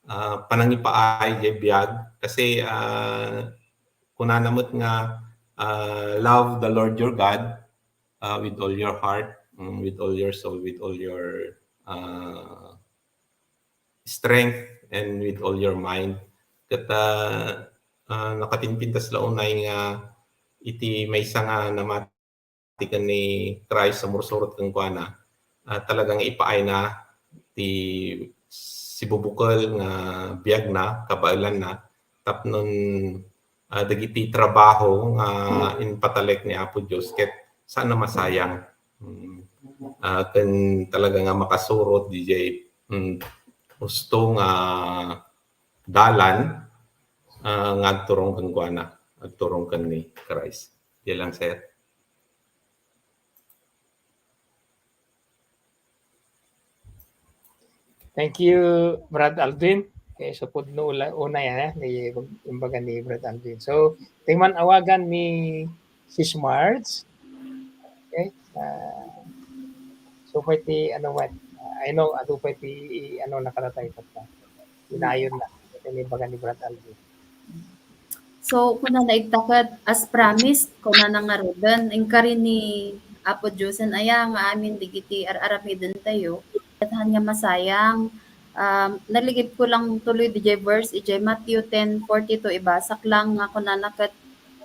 ah, panangipaay diay biag. Kasi, ah, kunana met nga, ah, "Love the Lord your God, ah, with all your heart, mm, with all your soul, with all your, ah, strength, and with all your mind." Ket, ah, ah, nakapimpintas la unay nga iti maysa nga namati ken ni Christ a sumursurot kenkuana, ah, talaga nga ipaayna ti sibubukel nga biagna, kabaelanna, tapnon, ah, dagiti trabaho nga impatalek ni Apo Dios ket saan a masayang. Mm. Ah, ken talaga nga makasurot didiay, mm, husto nga dalan, ah, nga agturong kenkuana, agturong ken ni Christ. Diay lang, sir. Thank you, Brad Alvin. Okay, so pudno ula-, una yan, eh, ni, imbaga ni Brad Alvin. So, tingman awagan ni Sis Marge. Okay, ah, so pwede, ano man, ah, I know, adu pwede, ano, nakatatay pa. Inayon na. Ito ni imbaga ni Brad Alvin. So, kunana ita ket, as promised, kunana ngaruden, inkari ni Apo Diosen aya nga amin dagiti ar-aramidentayo, ket haan nga masayang. Um, nalagipko lang tuloy didiay verse, idiay Matthew ten forty-two, ibasak lang nga kunana ket,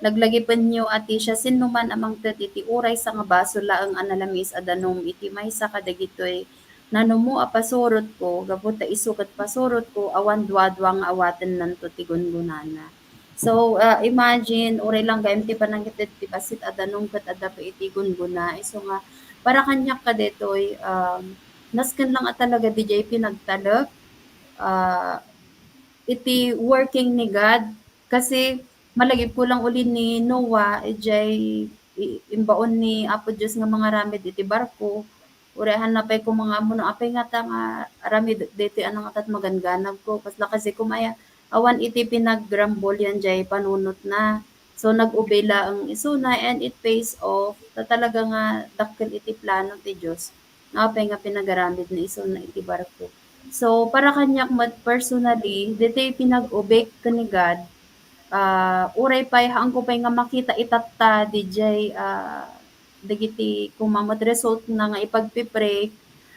"Laglagipenyo a ti siasinoman a mangted iti uray sangabasol laeng a nalamiis a danum iti maysa kadagitoy nanumo a pasurotko, gapu ta isu ket pasurotko, awan duadua nga awatennanto ti gungonana." So, ah, imagine, uray lang gayyem ti panangitded ti bassit a danum ket adda pay iti gunggona. Isu nga, para kaniak kadaytoy, um, nasken lang a talaga didiay pinagtalek, ah, iti working ni God. Kasi malagipko lang uli ni Noah, idiay i-, imbaon ni Apo Dios nga mangaramid iti barko. Uray haan na pay ko nga ammo no apay ngata nga aramid daytoy a nangatat maganganabko. Kasla kasi kumaya, awan iti pinagrambulian diay panunotna. So, nag-obey laeng isuna and it pays off. Ta talaga nga dakkel iti plano ti Dios nga apay nga pinagaramidna isuna iti barko. So, para kaniak met personally, daytoy pinag-obey ken ni God, ah, uray pay, haanko pay nga makita itatta didiay, ah, dagiti koma met result na nga ipagpipray,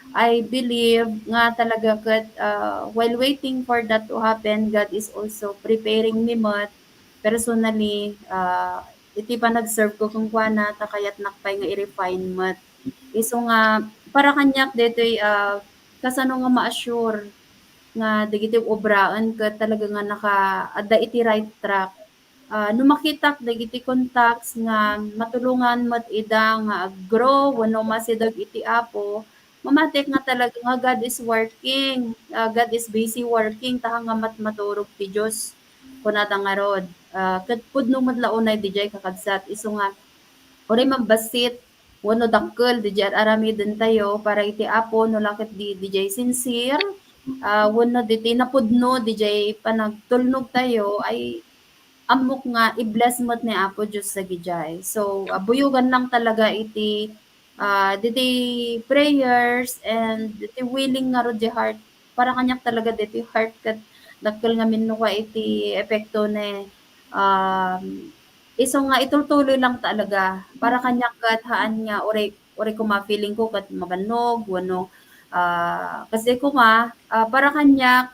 I believe nga talaga ket, ah, while waiting for that to happen, God is also preparing me met personally, ah, iti panag-serve ko kenkuana, ta kayatnak pay nga i-refine met. Isu nga, para kaniak daytoy, ah, kasano nga ma-assure nga dagiti obraen ket talaga nga naka-, adda iti right track. Ah, no makitak dagiti contacts nga matulongan met ida nga ag-grow wenno masideg iti Apo, mamatik nga talaga nga God is working, ah, God is busy working, ta nga mat-, maturog ti Dios, kunada ngarud. Ah, ket pudno met la unay didiay, kakabsat, isu nga uray mabassit wenno dakkel didiay ar-aramidentayo para iti Apo, no la ket di, didiay sincere, ah, wenno ditoy napudno didiay panagtulnogtayo, ay ammok nga i-bless met ni Apo Dios dagidiay. So, ah, buyogan lang talaga iti, ah, ditoy prayers and ditoy willing ngarud diay heart. Para kaniak talaga ditoy heart ket dakkel ngamin no kua iti epekto ne, um, isu nga itultuloy lang talaga. Para kaniak ket haan nga uray, uray koma feeling ko ket mabannog wenno, ah, kasdiay koma, ah, para kaniak,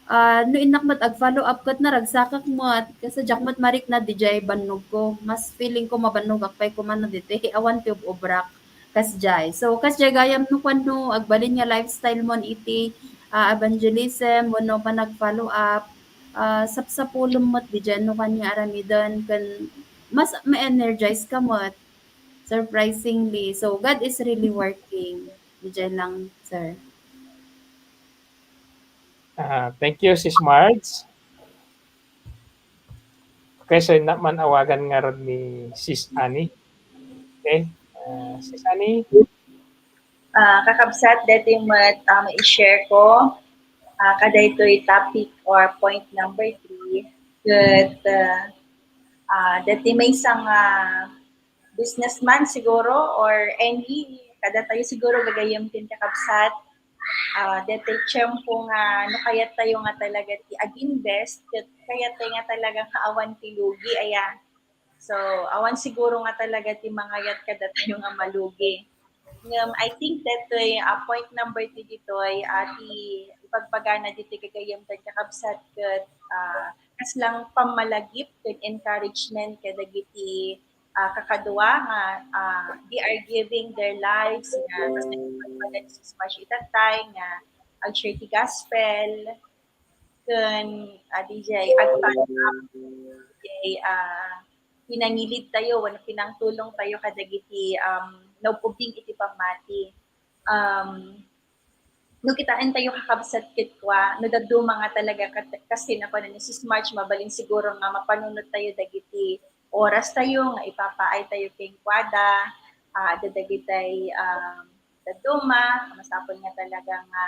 ah, no innak met ag-follow up ket naragsakak met, kas diak met marikna didiay bannogko. Mas feeling ko mabannogak pay koma no ditoy awan ti ob-obrak. Kasdiay. So, kasdiay gayam no kuan no agbalin nga lifestyle mon iti, ah, evangelism wenno panag-follow up, ah, sapsapulem met didiay no kuan nga aramiden ken mas ma-energize ka met, surprisingly. So, God is really working. Didiay lang, sir. Ah, thank you, Sis Marge. Okay, so innak man awagan ngarud ni Sis Annie. Okay? Ah, Sis Annie? Ah, kakabsat, daytoy met, ah, ma-share ko, ah, kadaytoy topic or point number three. Ket, ah, ah, daytoy maysa nga businessman siguro or any, kadatayo siguro gagayyem ken kakabsat, ah, daytoy tiempo nga no kayattayo nga talaga ti ag-invest, ket kayattayo nga talaga nga awan ti lugi, aya. So, awan siguro nga talaga ti mangayat kadatayo nga malugi. Ngem, I think daytoy, ah, point number three ditoy, ah, ti ibagbagana ditoy gagayyem ken kakabsat ket, ah, kaslang pammalagip ken encouragement kadagiti, ah, kakadua nga, ah, they are giving their lives nga kas nagpagpagad Jesus Christ itattay nga ag-share ti gospel ken, ah, didiay agtanap, didiay, ah, pinangilidtayo wenno pinangtulongtayo kadagiti, um, naub-ubing iti pammati. Um, no kitaentayo kakabsat ket kua, no dadduma nga talaga kat-, kas ti nakuan ni Sis Marge, mabalin siguro nga mapanunottayo dagiti orastayo nga ipapaaytayo kenkuada, ah, adda dagitay, um, dadduma, masapul nga talaga nga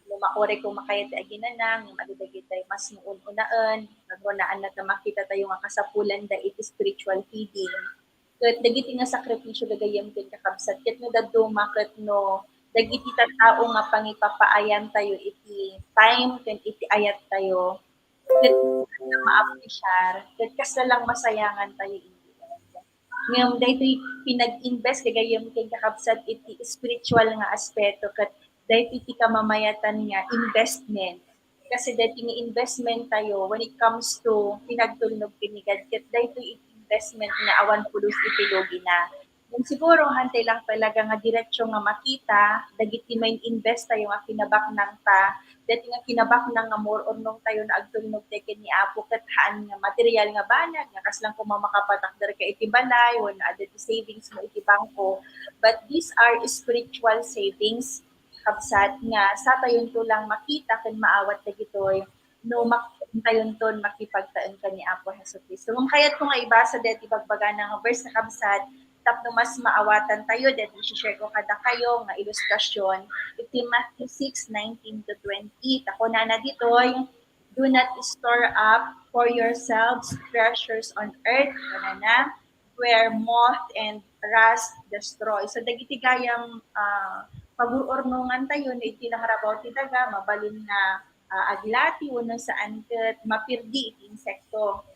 no ma-, uray ko makayat ti aginana, ngem adda dagitay mas naun-unaen, naun-unaen na ta makitatayo nga kasapulanda iti spiritual feeding. Ket dagiti nga sakripisio gagayyem ken kakabsat, ket no dadduma ket no dagiti tattao nga pangipapaayantayo iti time ken iti ayattayo, ket maapresiar, ket kasla lang masayangantayo in the end. Ngem daytoy pinag-invest gagayyem ken kakabsat iti spiritual nga aspeto, ket daytoy ti kamamayatan nga investment. Kasi daytoy nga investment tayo when it comes to pinagtulnog ken ni God, ket daytoy iti investment nga awan pulos iti lugina. Ngem siguro, hantay lang talaga nga diretso nga makita dagiti main-invest tayo nga kinabaknang ta, daytoy nga kinabaknang nga maur-urnong tayo nga agtulnog tayo ken ni Apo, ket haan nga material nga banag, nga kasla koma makapatakder ka iti balay, wenno adda ti savings mo iti bangko. But these are spiritual savings, kabsat, nga satayonto lang makita ken maawat dagitoy no mak-, tayonton makipagtaeng ken ni Apo Jesu-Cristo. Ngem kayatko nga ibasa daytoy ibagbagana nga verse, kakabsat, tapno mas maawatantayo daytoy isi-share ko kadakayo nga ilustrasyon iti Matthew six nineteen to twenty. Ta kunana ditoy, "Do not store up for yourselves treasures on earth," kunana, "where moth and rust destroy." So, dagiti gayam, ah, pagur-urnongan tayo no iti nangarabaw ti daga, mabalin nga, ah, aglati wenno saan ket mapirdi iti insekto.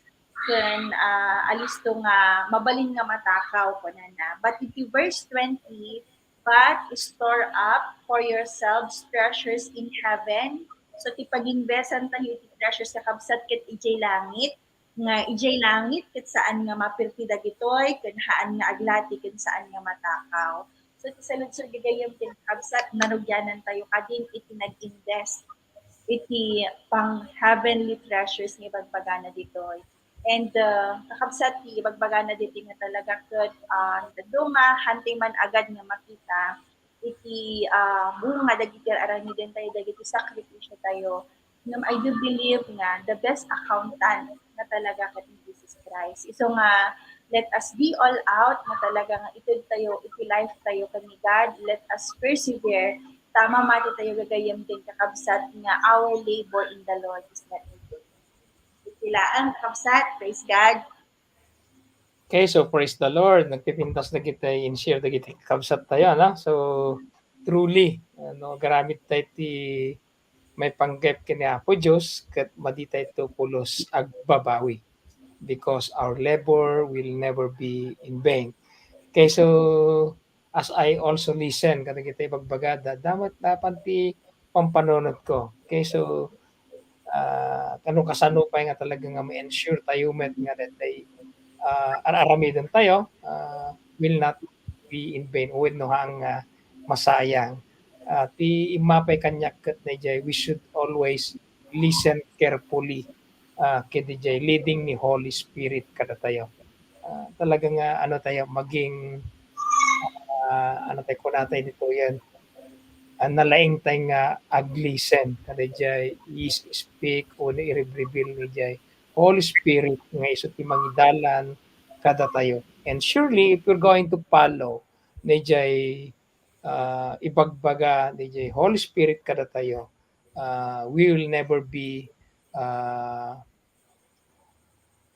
ken, ah, alisto nga mabalin nga matakaw, kunana. But iti verse twenty, "But store up for yourselves treasures in heaven." So, ti pag-investan tayo iti treasures, kakabsat, ket idiay langit, nga idiay langit ket saan nga maperti dagitoy, ken haan nga aglati, ken saan nga matakaw. So, ti saludsod gagayyem ken kakabsat, narugianan tayo kadin iti nag-invest iti pang-heavenly treasures nga ibagbagana ditoy. And, uh, kakabsat, ti ibagbagana ditoy nga talaga ket, uh, dadduma, hantay man agad nga makita iti, ah, bunga dagiti aramiden tayo dagiti sakripisyo tayo. Ngem I do believe nga the best accountant na talaga ket ni Jesus Christ. Isu nga, let us be all out na talaga nga ited tayo iti life tayo ken ni God. Let us persevere. Ta mamati tayo gagayyem ken kakabsat nga our labor in the Lord is not in vain. Iti laeng kakabsat, praise God. Okay, so praise the Lord. Nagpipintas dagiti in-share dagiti kakabsat tayo, no? So, truly, ano, agaramid tayo ti maipanggep ken ni Apo Dios, ket madi tayo pulos agbabawi, because our labor will never be in vain. Okay, so as I also listen kadagiti ibagbagada, dapat dapat ti pampanunotko. Okay, so, ah, kano kasano pay nga talaga nga ma-ensure tayo met nga daytoy, ah, ar-aramiden tayo, ah, will not be in vain wenno haan nga masayang. Ah, ti immapay kaniak ket daydiay, we should always listen carefully, ah, ket daydiay leading ni Holy Spirit kadatayo. Ah, talaga nga, ano tayo, maging, ah, ano tayo, kunatay ditoyen, ah, nalaing tayo nga ag-listen kadaydiay i-speak wenno i-reveal ni jay Holy Spirit nga isu ti mangidalan kadatayo. And surely, if we're going to follow ni jay, ah, ibagbaga ni jay Holy Spirit kadatayo, ah, we will never be, ah,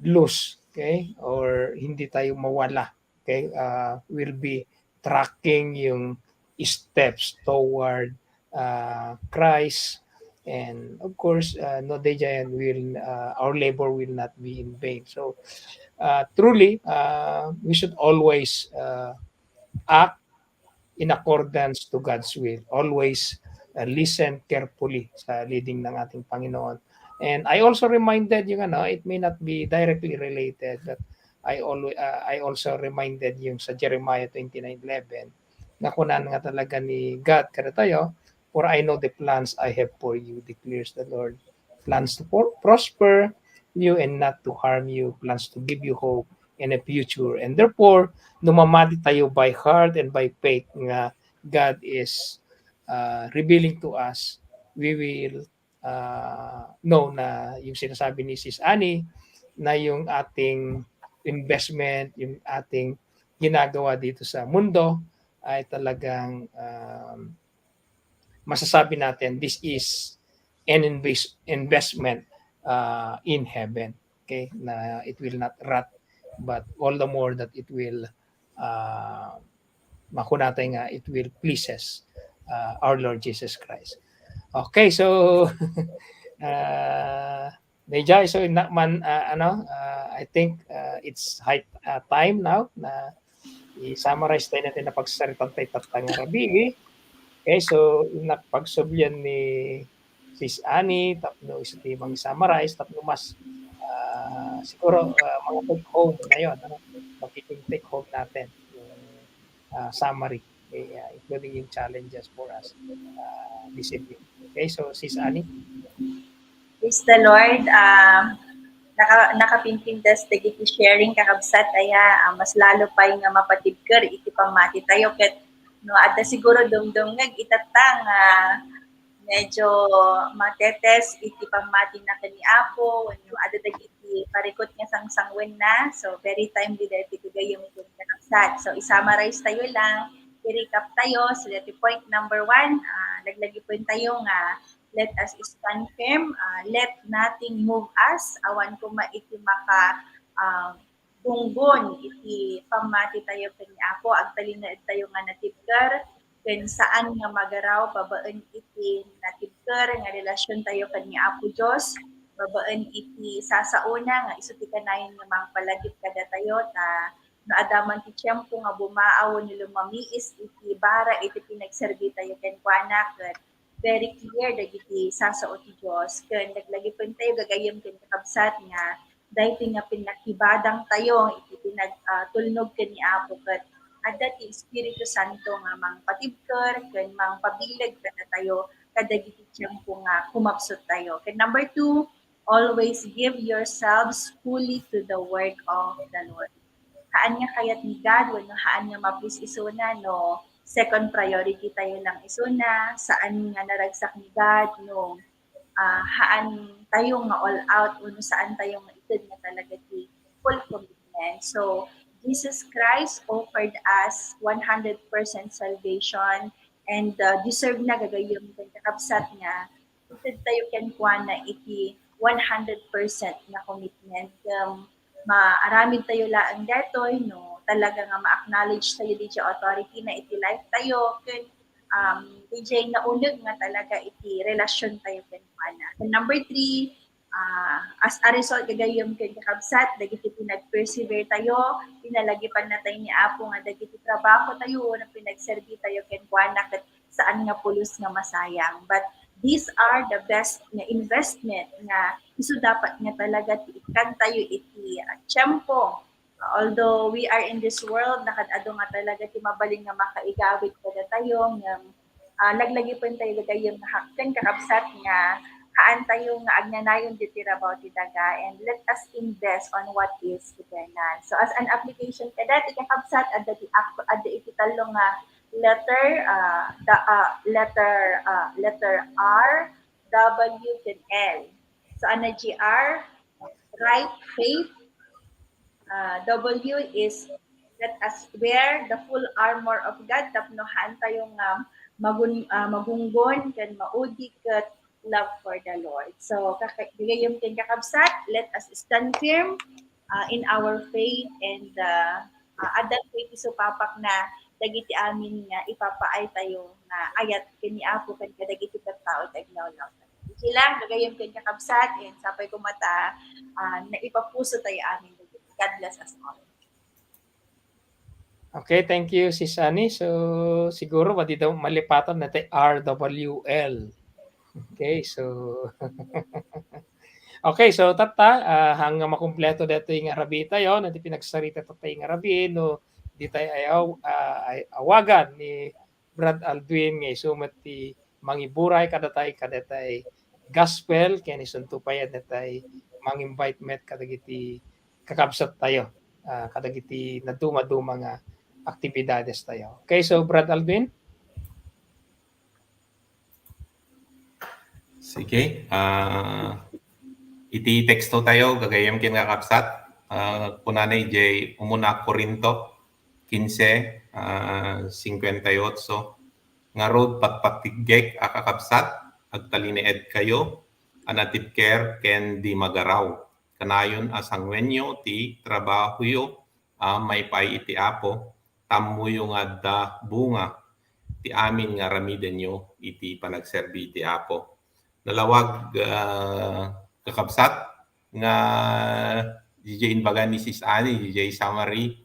lose, okay? Or hindi tayo mawala, okay? Ah, we'll be tracking yung steps toward, ah, Christ. And of course, ah, no, daydiay, will, ah, our labor will not be in vain. So, ah, truly, ah, we should always, ah, act in accordance to God's will. Always, uh, listen carefully sa leading ng ating Panginoon. And I also reminded yung, ano, it may not be directly related, but I always, uh, I also reminded yung sa Jeremiah twenty-nine eleven, na kunan nga talaga ni God kadatayo, "For I know the plans I have for you, declares the Lord. Plans to por-, prosper you and not to harm you, plans to give you hope and a future." And therefore, no mamati tayo by heart and by faith nga God is, uh, revealing to us, we will, uh, know na yung sinasabi ni Sis Annie, na yung ating investment, yung ating ginagawa dito sa mundo ay talagang, um, masasabi natin, this is an inves-, investment, uh, in heaven. Okay? Na it will not rot, but all the more that it will, uh, makunatay nga it will pleases, uh, our Lord Jesus Christ. Okay, so, uh, Daydiay, so, innak man, uh, ano, uh, I think, uh, it's high, uh, time now na i-summarize tayo natin na pagsaritan tayo tattang rabii. Okay, so, innak pagsublian ni Sis Annie, tapno isu ti mang-summarize, tapno mas, ah, siguro, ah, mga take home na yun, ano? Magiging take home natin yung, ah, summary, okay, ah, including yung challenges for us, ah, this evening. Okay, so, Sis Annie? Praise the Lord. Ah, naka-, nakapimpintas dagiti sharing, kakabsat, aya, ah, mas lalo pay nga mapatibker iti pammati tayo. Ket no adda siguro dumdumngeg itatta nga medyo matetes iti pammatina ken ni Apo, wenno adda dagiti parikut nga sangsanguenna. So, very timely daytoy gagayyem ken kakabsat. So, i-summarize tayo lang, i-recap tayo. So, daytoy point number one, ah, laglagipen tayo nga let us stand firm, ah, let nothing move us, awan koma iti maka, ah, bunggon iti pammati tayo ken ni Apo, agtalinaed tayo nga natibker, ken saan nga magaraw babaen iti natibker nga relasyon tayo ken ni Apo Dios. babaen iti sasaona nga isu ti kanayon nga mangpalagip kadatayo, ta no adda man ti tiempo nga bumaaw wenno lumamiis iti bara iti pinagserbi tayo kenkuana, ket very clear dagiti sasao ti Dios. Ken laglagipentayo gagayyem ken kakabsat nga daytoy nga pinakibadang tayo iti pinag-, ah, tulnog ken ni Apo, ket adda ti Espiritu Santo nga mangpatibker ken mangpabileg kadatayo kadagiti tiempo nga kumapsut tayo. Ken number two, always give yourselves fully to the work of the Lord. Haan nga kayat ni God wenno haan nga ma-please isuna no second priority tayo lang isuna, saan nga naragsak ni God no, ah, haan tayo nga all out wenno saan tayo nga ited nga talaga ti full commitment. So, Jesus Christ offered us one hundred percent salvation and, ah, deserve na gagayyem ken kakabsat nga ited tayo kenkuana iti one hundred percent nga commitment. Ken maaramid tayo laeng detoy no talaga nga ma-acknowledge tayo diay authority na iti life tayo ken, um, diay nauneg nga talaga iti relasyon tayo kenkuana. Ken number three, ah, as a result, gagayyem ken kakabsat, dagiti pinag-persevere tayo, pinalagipan na tayo ni Apo nga dagiti trabaho tayo wenno pinagserbi tayo kenkuana ket saan nga pulos nga masayang. But these are the best nga investment nga isu dapat nga talaga ti ikkan tayo iti, ah, tiempo. Although we are in this world, nakad-adu nga talaga ti mabalin nga makaigawid kadatayo, ngem, ah, laglagipentayo gagayyem nga ken kakabsat nga haan tayo nga agnanayon ditoy rabaw ti daga, and let us invest on what is eternal. So as an application kadata, kakabsat, adda ti ak-, adda iti tallo nga letter, ah, da-, ah, letter, ah, letter R, W, ken L. So, ano, G R, right faith. Ah, W is let us wear the full armor of God tapno haan tayo nga magun-, ah, magunggon ken maudi ket love for the Lord. So, kaka-, gagayyem ken kakabsat, let us stand firm, ah, in our faith and, ah, ah, adda ti isu, papak, na dagiti amin nga ipapaay tayo nga ayat ken ni Apo ken kadagiti tattao ti agnawlaw. Iti lang, gagayyem ken kakabsat, and sapay koma ta, ah, naipapuso tayo amin. God bless us all. Okay, thank you, Sis Annie. So, siguro, madi daw malipatan na ti R W L. Okay, so, okay, so, tatta, ah, hangga makumpleto daytoy nga rabii tayo, no, ti pinagsarita tayo nga rabii, no, di tayo ay aw-, ah, ay awagan ni Brad Aldwin nga isu met ti mangiburay kadatayo kadatayo gospel, ken isunto pay datayo mang-invite met kadagiti kakabsat tayo, ah, kadagiti nadumaduma nga aktibidades tayo. Okay, so Brad Aldwin? Sige, ah, iti teksto tayo, gagayyem ken kakabsat, ah, kunana idiay Umuna Corinto quince, ah, cincuenta y ocho, ngarud, patpatiggek a kakabsat, agtalinaedkayo a natibker ken di magaraw. Kanayon a sanguenyo ti trabahoyo a maipaay iti Apo, ta ammoyo nga adda bunga ti amin nga aramidenyo iti panagserbi iti Apo. Nalawag, ah, kakabsat, nga diay imbaga ni Sis Annie, diay summary,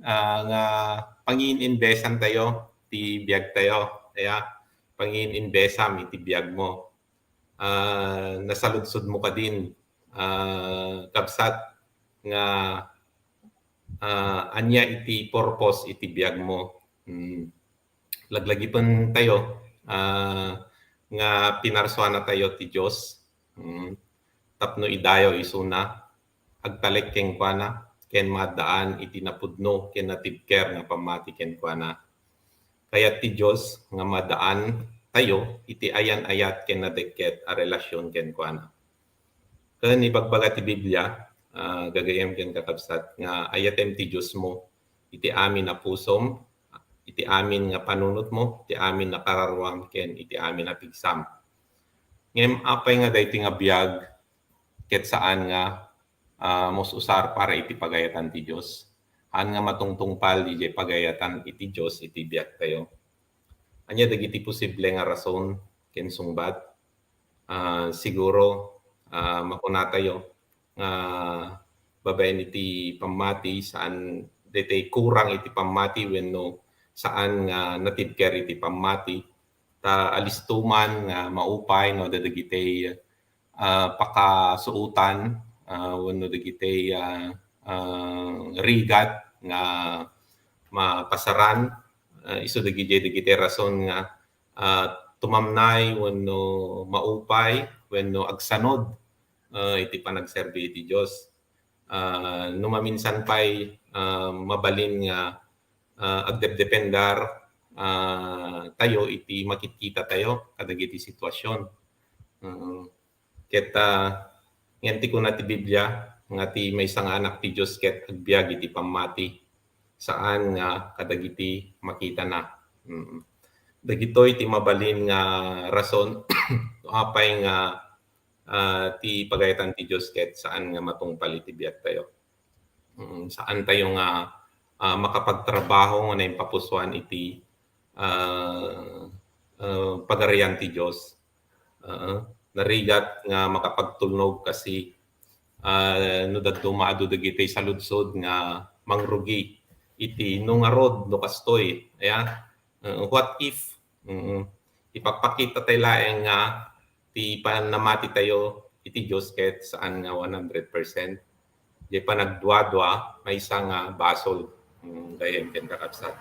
ah, nga pangiin-investan tayo ti biag tayo. Kaya, pangiin-investam iti biag mo. Ah, nasaludsod mo kadin, ah, kabsat, nga, ah, ania iti purpose iti biag mo. Hmm. Laglagipen tayo, ah, nga pinarsuana tayo ti Dios, mm, tapno idayo isuna, agtalek kenkuana, ken maddaan iti napudno ken natibker nga pammati kenkuana. Kayat ti Dios nga maddaan tayo iti ayan-ayat ken nadekket a relasyon kenkuana. Ken ibagbaga ti Biblia, ah, gagayyem ken kakabsat, nga ayatem ti Dios mo iti amin a pusom, iti amin nga panunot mo, iti amin a kararuam, ken iti amin a pigsam. Ngem apay nga daytoy nga biag ket saan nga, ah, mus-usar para iti pagayatan ti Dios? Haan nga matungtungpal diay pagayatan iti Dios iti biagtayo. Ania dagiti posible nga rason ken sungbat? Ah, siguro, Ah, makunatayo nga babaen iti pammati, saan daytoy kurang iti pammati wenno saan nga natibker iti pammati. Ta alisto man nga maupay no adda dagiti, ah, pakasuotan, ah, wenno dagiti, ah, ah, rigat nga mapasaran, ah, isu dagiti, dagiti rason nga, ah, tumamnay wenno maupay wenno agsanod, ah, iti panagserbi iti Dios. Ah, no maminsan pay, ah, mabalin nga, ah, agdepdependar, ah, tayo iti makitkita tayo kadagiti situasion. Mm. Ket, ah, ngem ti kuna ti Biblia nga ti maysa nga anak ti Dios ket agbiag iti pammati, saan nga kadagiti makitana. Mm. Dagitoy ti mabalin nga rason no apay nga, ah, ti pagayatan ti Dios ket saan nga matungpal iti biagtayo. Mm, saan tayo nga, ah, makapagtrabaho nga naimpapusuan iti, ah, ah, pagarian ti Dios. Ah, narigat nga makapagtulnog kasi, ah, no dadduma adu dagiti saludsod nga mangrugi iti no ngarud, no kastoy, aya? Ah, what if? Mm. Ipakpakita tayo laeng nga ti pannamati tayo iti Dios ket saan nga one hundred percent. Di panagduadua, maysa nga basol. Mm, gayyem ken kakabsat.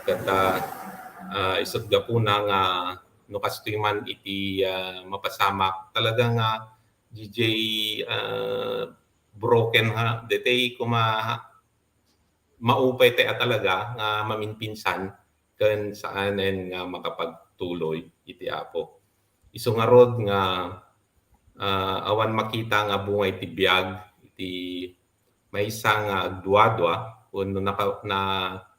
Ket, ah, ah, isut' gapuna nga no kastoy man iti, ah, mapasamak, talaga nga, D J, ah, broken ha, detay kuma ha, maupay tayo a talaga nga maminpinsan ken saanen nga makapagtuloy iti Apo. Isu ngarud nga, ah, awan makita nga bunga iti biag iti maysa nga agduadua wenno naka-, na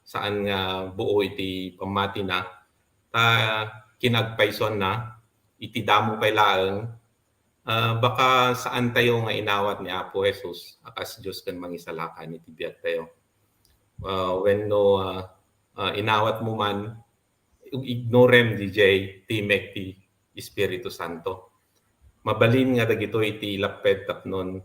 saan nga buo iti pammatina, ta kinagpaysuanna iti damo pay laeng, ah, baka saan tayo nga inawat ni Apo Jesus a kas Dios ken Mangisalakan iti biagtayo. Ah, wenno, ah, ah, inawat mo man, ignorem, D J, timek ti Espiritu Santo. Mabalin nga dagitoy iti lapped tapnon,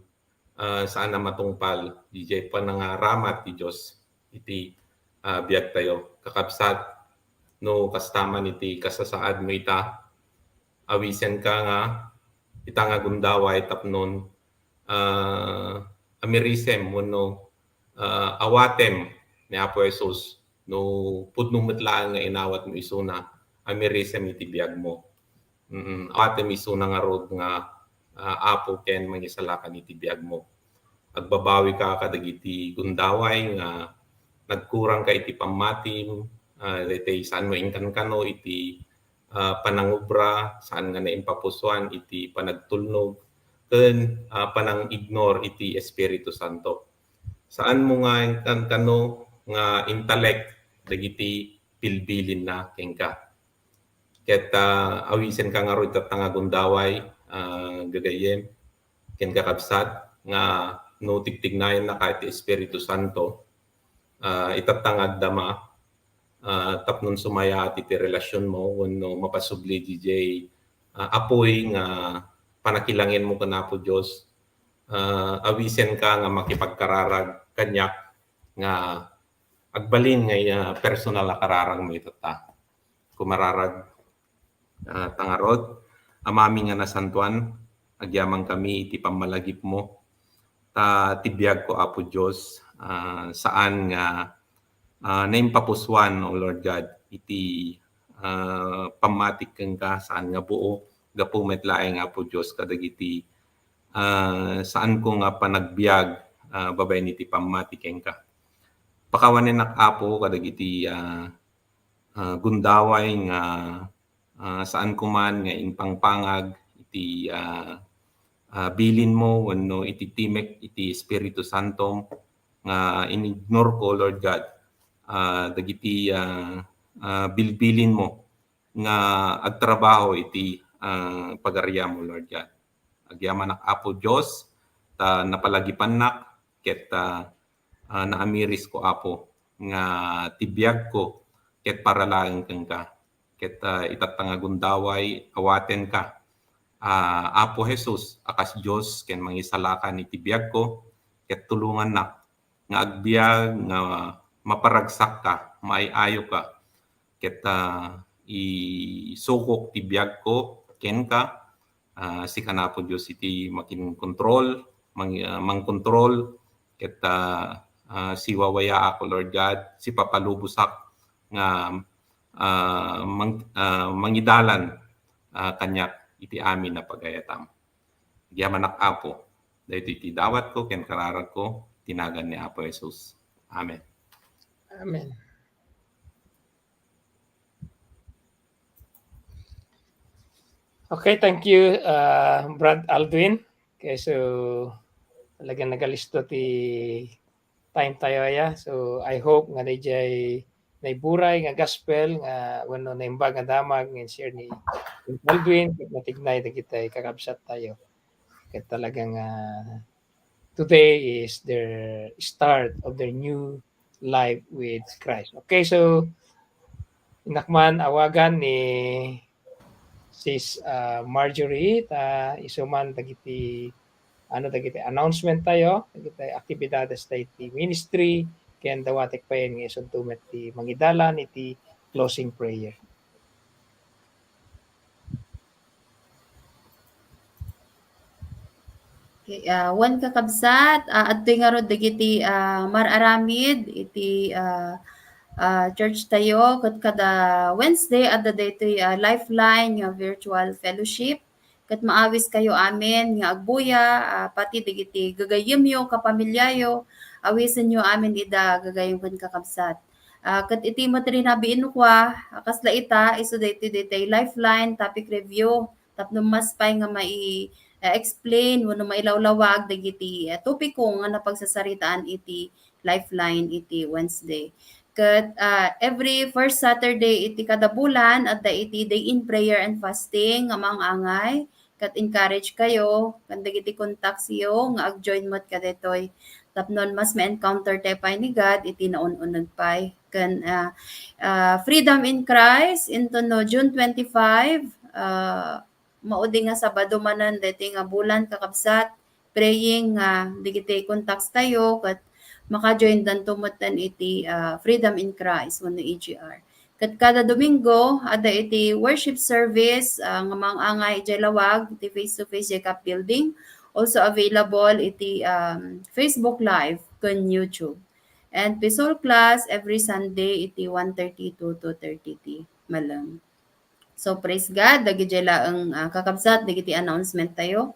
ah, saan a matungpal, D J, panangaramat ti Dios iti, ah, biagtayo. Kakabsat, no kasta man iti kasasaad mo ita, awisenka nga ita nga gundaway tapnon, ah, amirisem wenno, ah, awatem ni Apo Jesus no pudno met laeng nga inawat mo isuna, amirisem iti biag mo. Mm, awatem isuna ngarud nga, ah, Apo ken Mangisalakan iti biag mo. Agbabawika kadagiti gundaway nga nagkurangka iti pammatim, ah, daytoy saan mo inkankano iti, ah, panangubra, saan nga naimpapusuan iti panagtulnog ken, ah, panang-ignore iti Espiritu Santo. Saan mo nga inkankano nga intalek dagiti bilbilinna kenka. Ket, ah, awisenka ngarud itatta nga gundaway, ah, gagayyem, ken kakabsat, nga no tigtignayennaka iti Espiritu Santo, ah, itatta nga agdama, ah, tapnon sumayaat iti relasionmo wenno mapasubli diay, ah, apuy nga panakilangenmo ken Apo Dios, ah, awisenka nga makipagkararag kaniak nga agbalin nga, ah, personal a kararagmo itatta. Kumararag, ah, ta ngarud, Amami nga nasantoan, agyamankami iti pammalagipmo. Ta ti biagko, Apo Dios, ah, saan nga, ah, naimpapusuan, O Lord God, iti, ah, pammatik kenka, saan nga buo, gapu met laeng, Apo Dios, kadagiti, ah, saanko nga panagbiag, ah, babaen iti pammati kenka. Pakawanennak, Apo, kadagiti, ah, ah, gundaway nga, ah, saanko man nga impangpangag iti, ah, ah, bilinmo wenno iti timek iti Espiritu Santom nga inignorko, Lord God, ah, dagiti, ah, ah, bilbilinmo nga agtrabaho iti, ah, pagariamo, Lord God. Agyamanak, Apo Dios, ta napalagipannak ket, ah, ah, naamirisko, Apo, nga ti biagko ket para laeng kenka. Ket, ah, itatta nga gundaway, awatenka. Ah, Apo Jesus, a kas Dios ken Mangisalakan iti biagko, ket tulongannak nga agbiag nga maparagsakka, maay-ayoka, ket, ah, isukok ti biagko kenka. Ah, sika, Apo Dios, iti makinkontrol, mang-, ah, mangkontrol, ket, ah, ah, siwawayaak, O Lord God, sipapalubosak nga, ah, mang-, ah, mangidalan, ah, kaniak iti amin a pagayatam. Agyamanak, Apo, daytoy ti dawatko ken kararagko, ti nagan ni Apo Jesus. Amen. Amen. Okay, thank you, uh, Brad Aldwin. Okay, so talagang nagalisto ti time tayo, ya. So I hope nga dayjay naiburay nga gospel nga wenno naimbag nga damag nga in-share ni Brad Aldwin ket matignay dagiti kakabsat tayo. Ket talagang, ah, today is their start of their new life with Christ. Okay, so innak man awagan ni Sis, ah, Marjorie ta isuman dagiti, ano, dagiti announcement tayo, dagiti aktibidades ta iti ministry, ken dawatek pay nga isunto met ti mangidalan iti closing prayer. Okay, ah, wen, kakabsat, ah, adtoy ngarud dagiti, ah, mar-aramid iti, ah, ah, church tayo, ket kada Wednesday, adda daytoy, ah, Lifeline nga virtual fellowship. Ket maawis kayo amin nga agbuya, ah, pati dagiti gagayyemyo, kapamilyayo, awisenyo amin ida, gagayyem ken kakabsat. Ah, ket iti met rinabiin kua, ah, kasla ita, isu daytoy, daytoy Lifeline topic review. Tapno mas pay nga mai-, eh, explain wenno mailawlawag dagiti, eh, topiko nga napagsasaritaan iti Lifeline iti Wednesday. Ket, ah, every first Saturday iti kada bulan, adda iti Day in Prayer and Fasting nga maang-angay. Ket encourage kayo, ken dagiti contacts yo nga ag-join met kadaytoy. Tapno mas ma-encounter tayo pay ni God iti naun-uneg pay. Ken, ah, ah, Freedom in Christ, intono June twenty-five, ah, maudi nga Sabado manen daytoy nga bulan, kakabsat, praying nga dagiti contacts tayo ket maka-join danto metten iti, ah, Freedom in Christ wenno A G R. Ket kada Domingo, adda iti worship service, ah, nga maang-angay idiay lawag iti face-to-face idiay Cup Building. Also available iti, um, Facebook Live ken YouTube. And P S O L class every Sunday iti one thirty to two thirty ti malem. So, praise God, dagidiay laeng, ah, kakabsat, dagiti announcement tayo.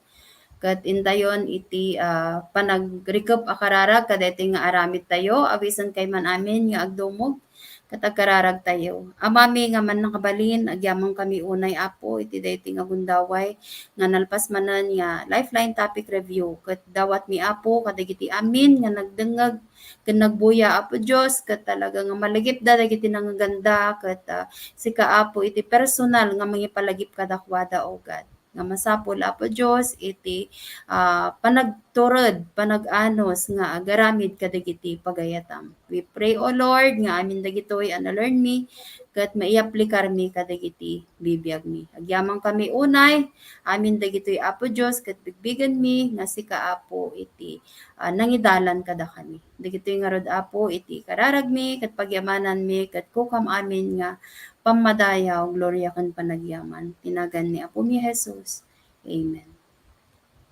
Ket intayon iti, ah, panagrikep a kararag kadaytoy nga aramid tayo, awisen kay man amin nga agdumog, ket agkararag tayo. Amami nga mannakabalin, agyamankami unay, Apo, iti daytoy nga gundaway nga nalpas manen nga Lifeline topic review. Ket dawatmi, Apo, kadagiti amin nga nagdengngeg ken nagbuya, Apo Dios, ket talaga nga malagipda dagiti nangaganda, ket, ah, sika, Apo, iti personal nga mangipalagip kadakuada, O God, nga masapul, Apo Dios, iti, ah, panagtured, panag-anus nga agaramid kadagiti pagayatam. We pray, O Lord, nga amin dagitoy a na-learnmi ket maiaplikarmi kadagiti bibiagmi. Agyamankami unay, amin dagitoy, Apo Dios, ket bigbigenmi nga sika, Apo, iti, ah, nangidalan kadakami. Dagitoy ngarud, Apo, iti kararagmi ket pagyamananmi ket kukam amin nga pammadayaw, gloria ken panagyaman. Ti nagan ni Apomi Jesus. Amen.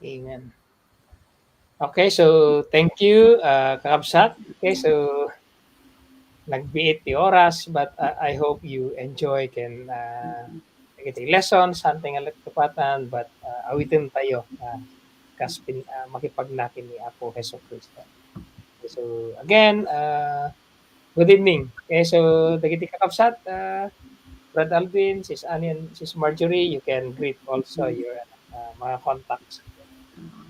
Amen. Okay, so thank you, ah, kakabsat. Okay, so nagbiit ti oras, but, ah, I hope you enjoy ken, ah, dagiti lesson, something like tupatan, but, ah, awiten tayo, ah, kas pin-, ah, makipagna ken ni Apo Jesu Cristo. So again, ah, good evening. Okay, so dagiti kakabsat, ah, Brad Alvin, Sis Annie, and Sis Marjorie, you can greet also your, ah, mga contacts.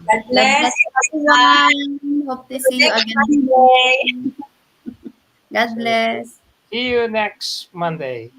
God bless everyone. Hope to see you again. God bless. See you next Monday.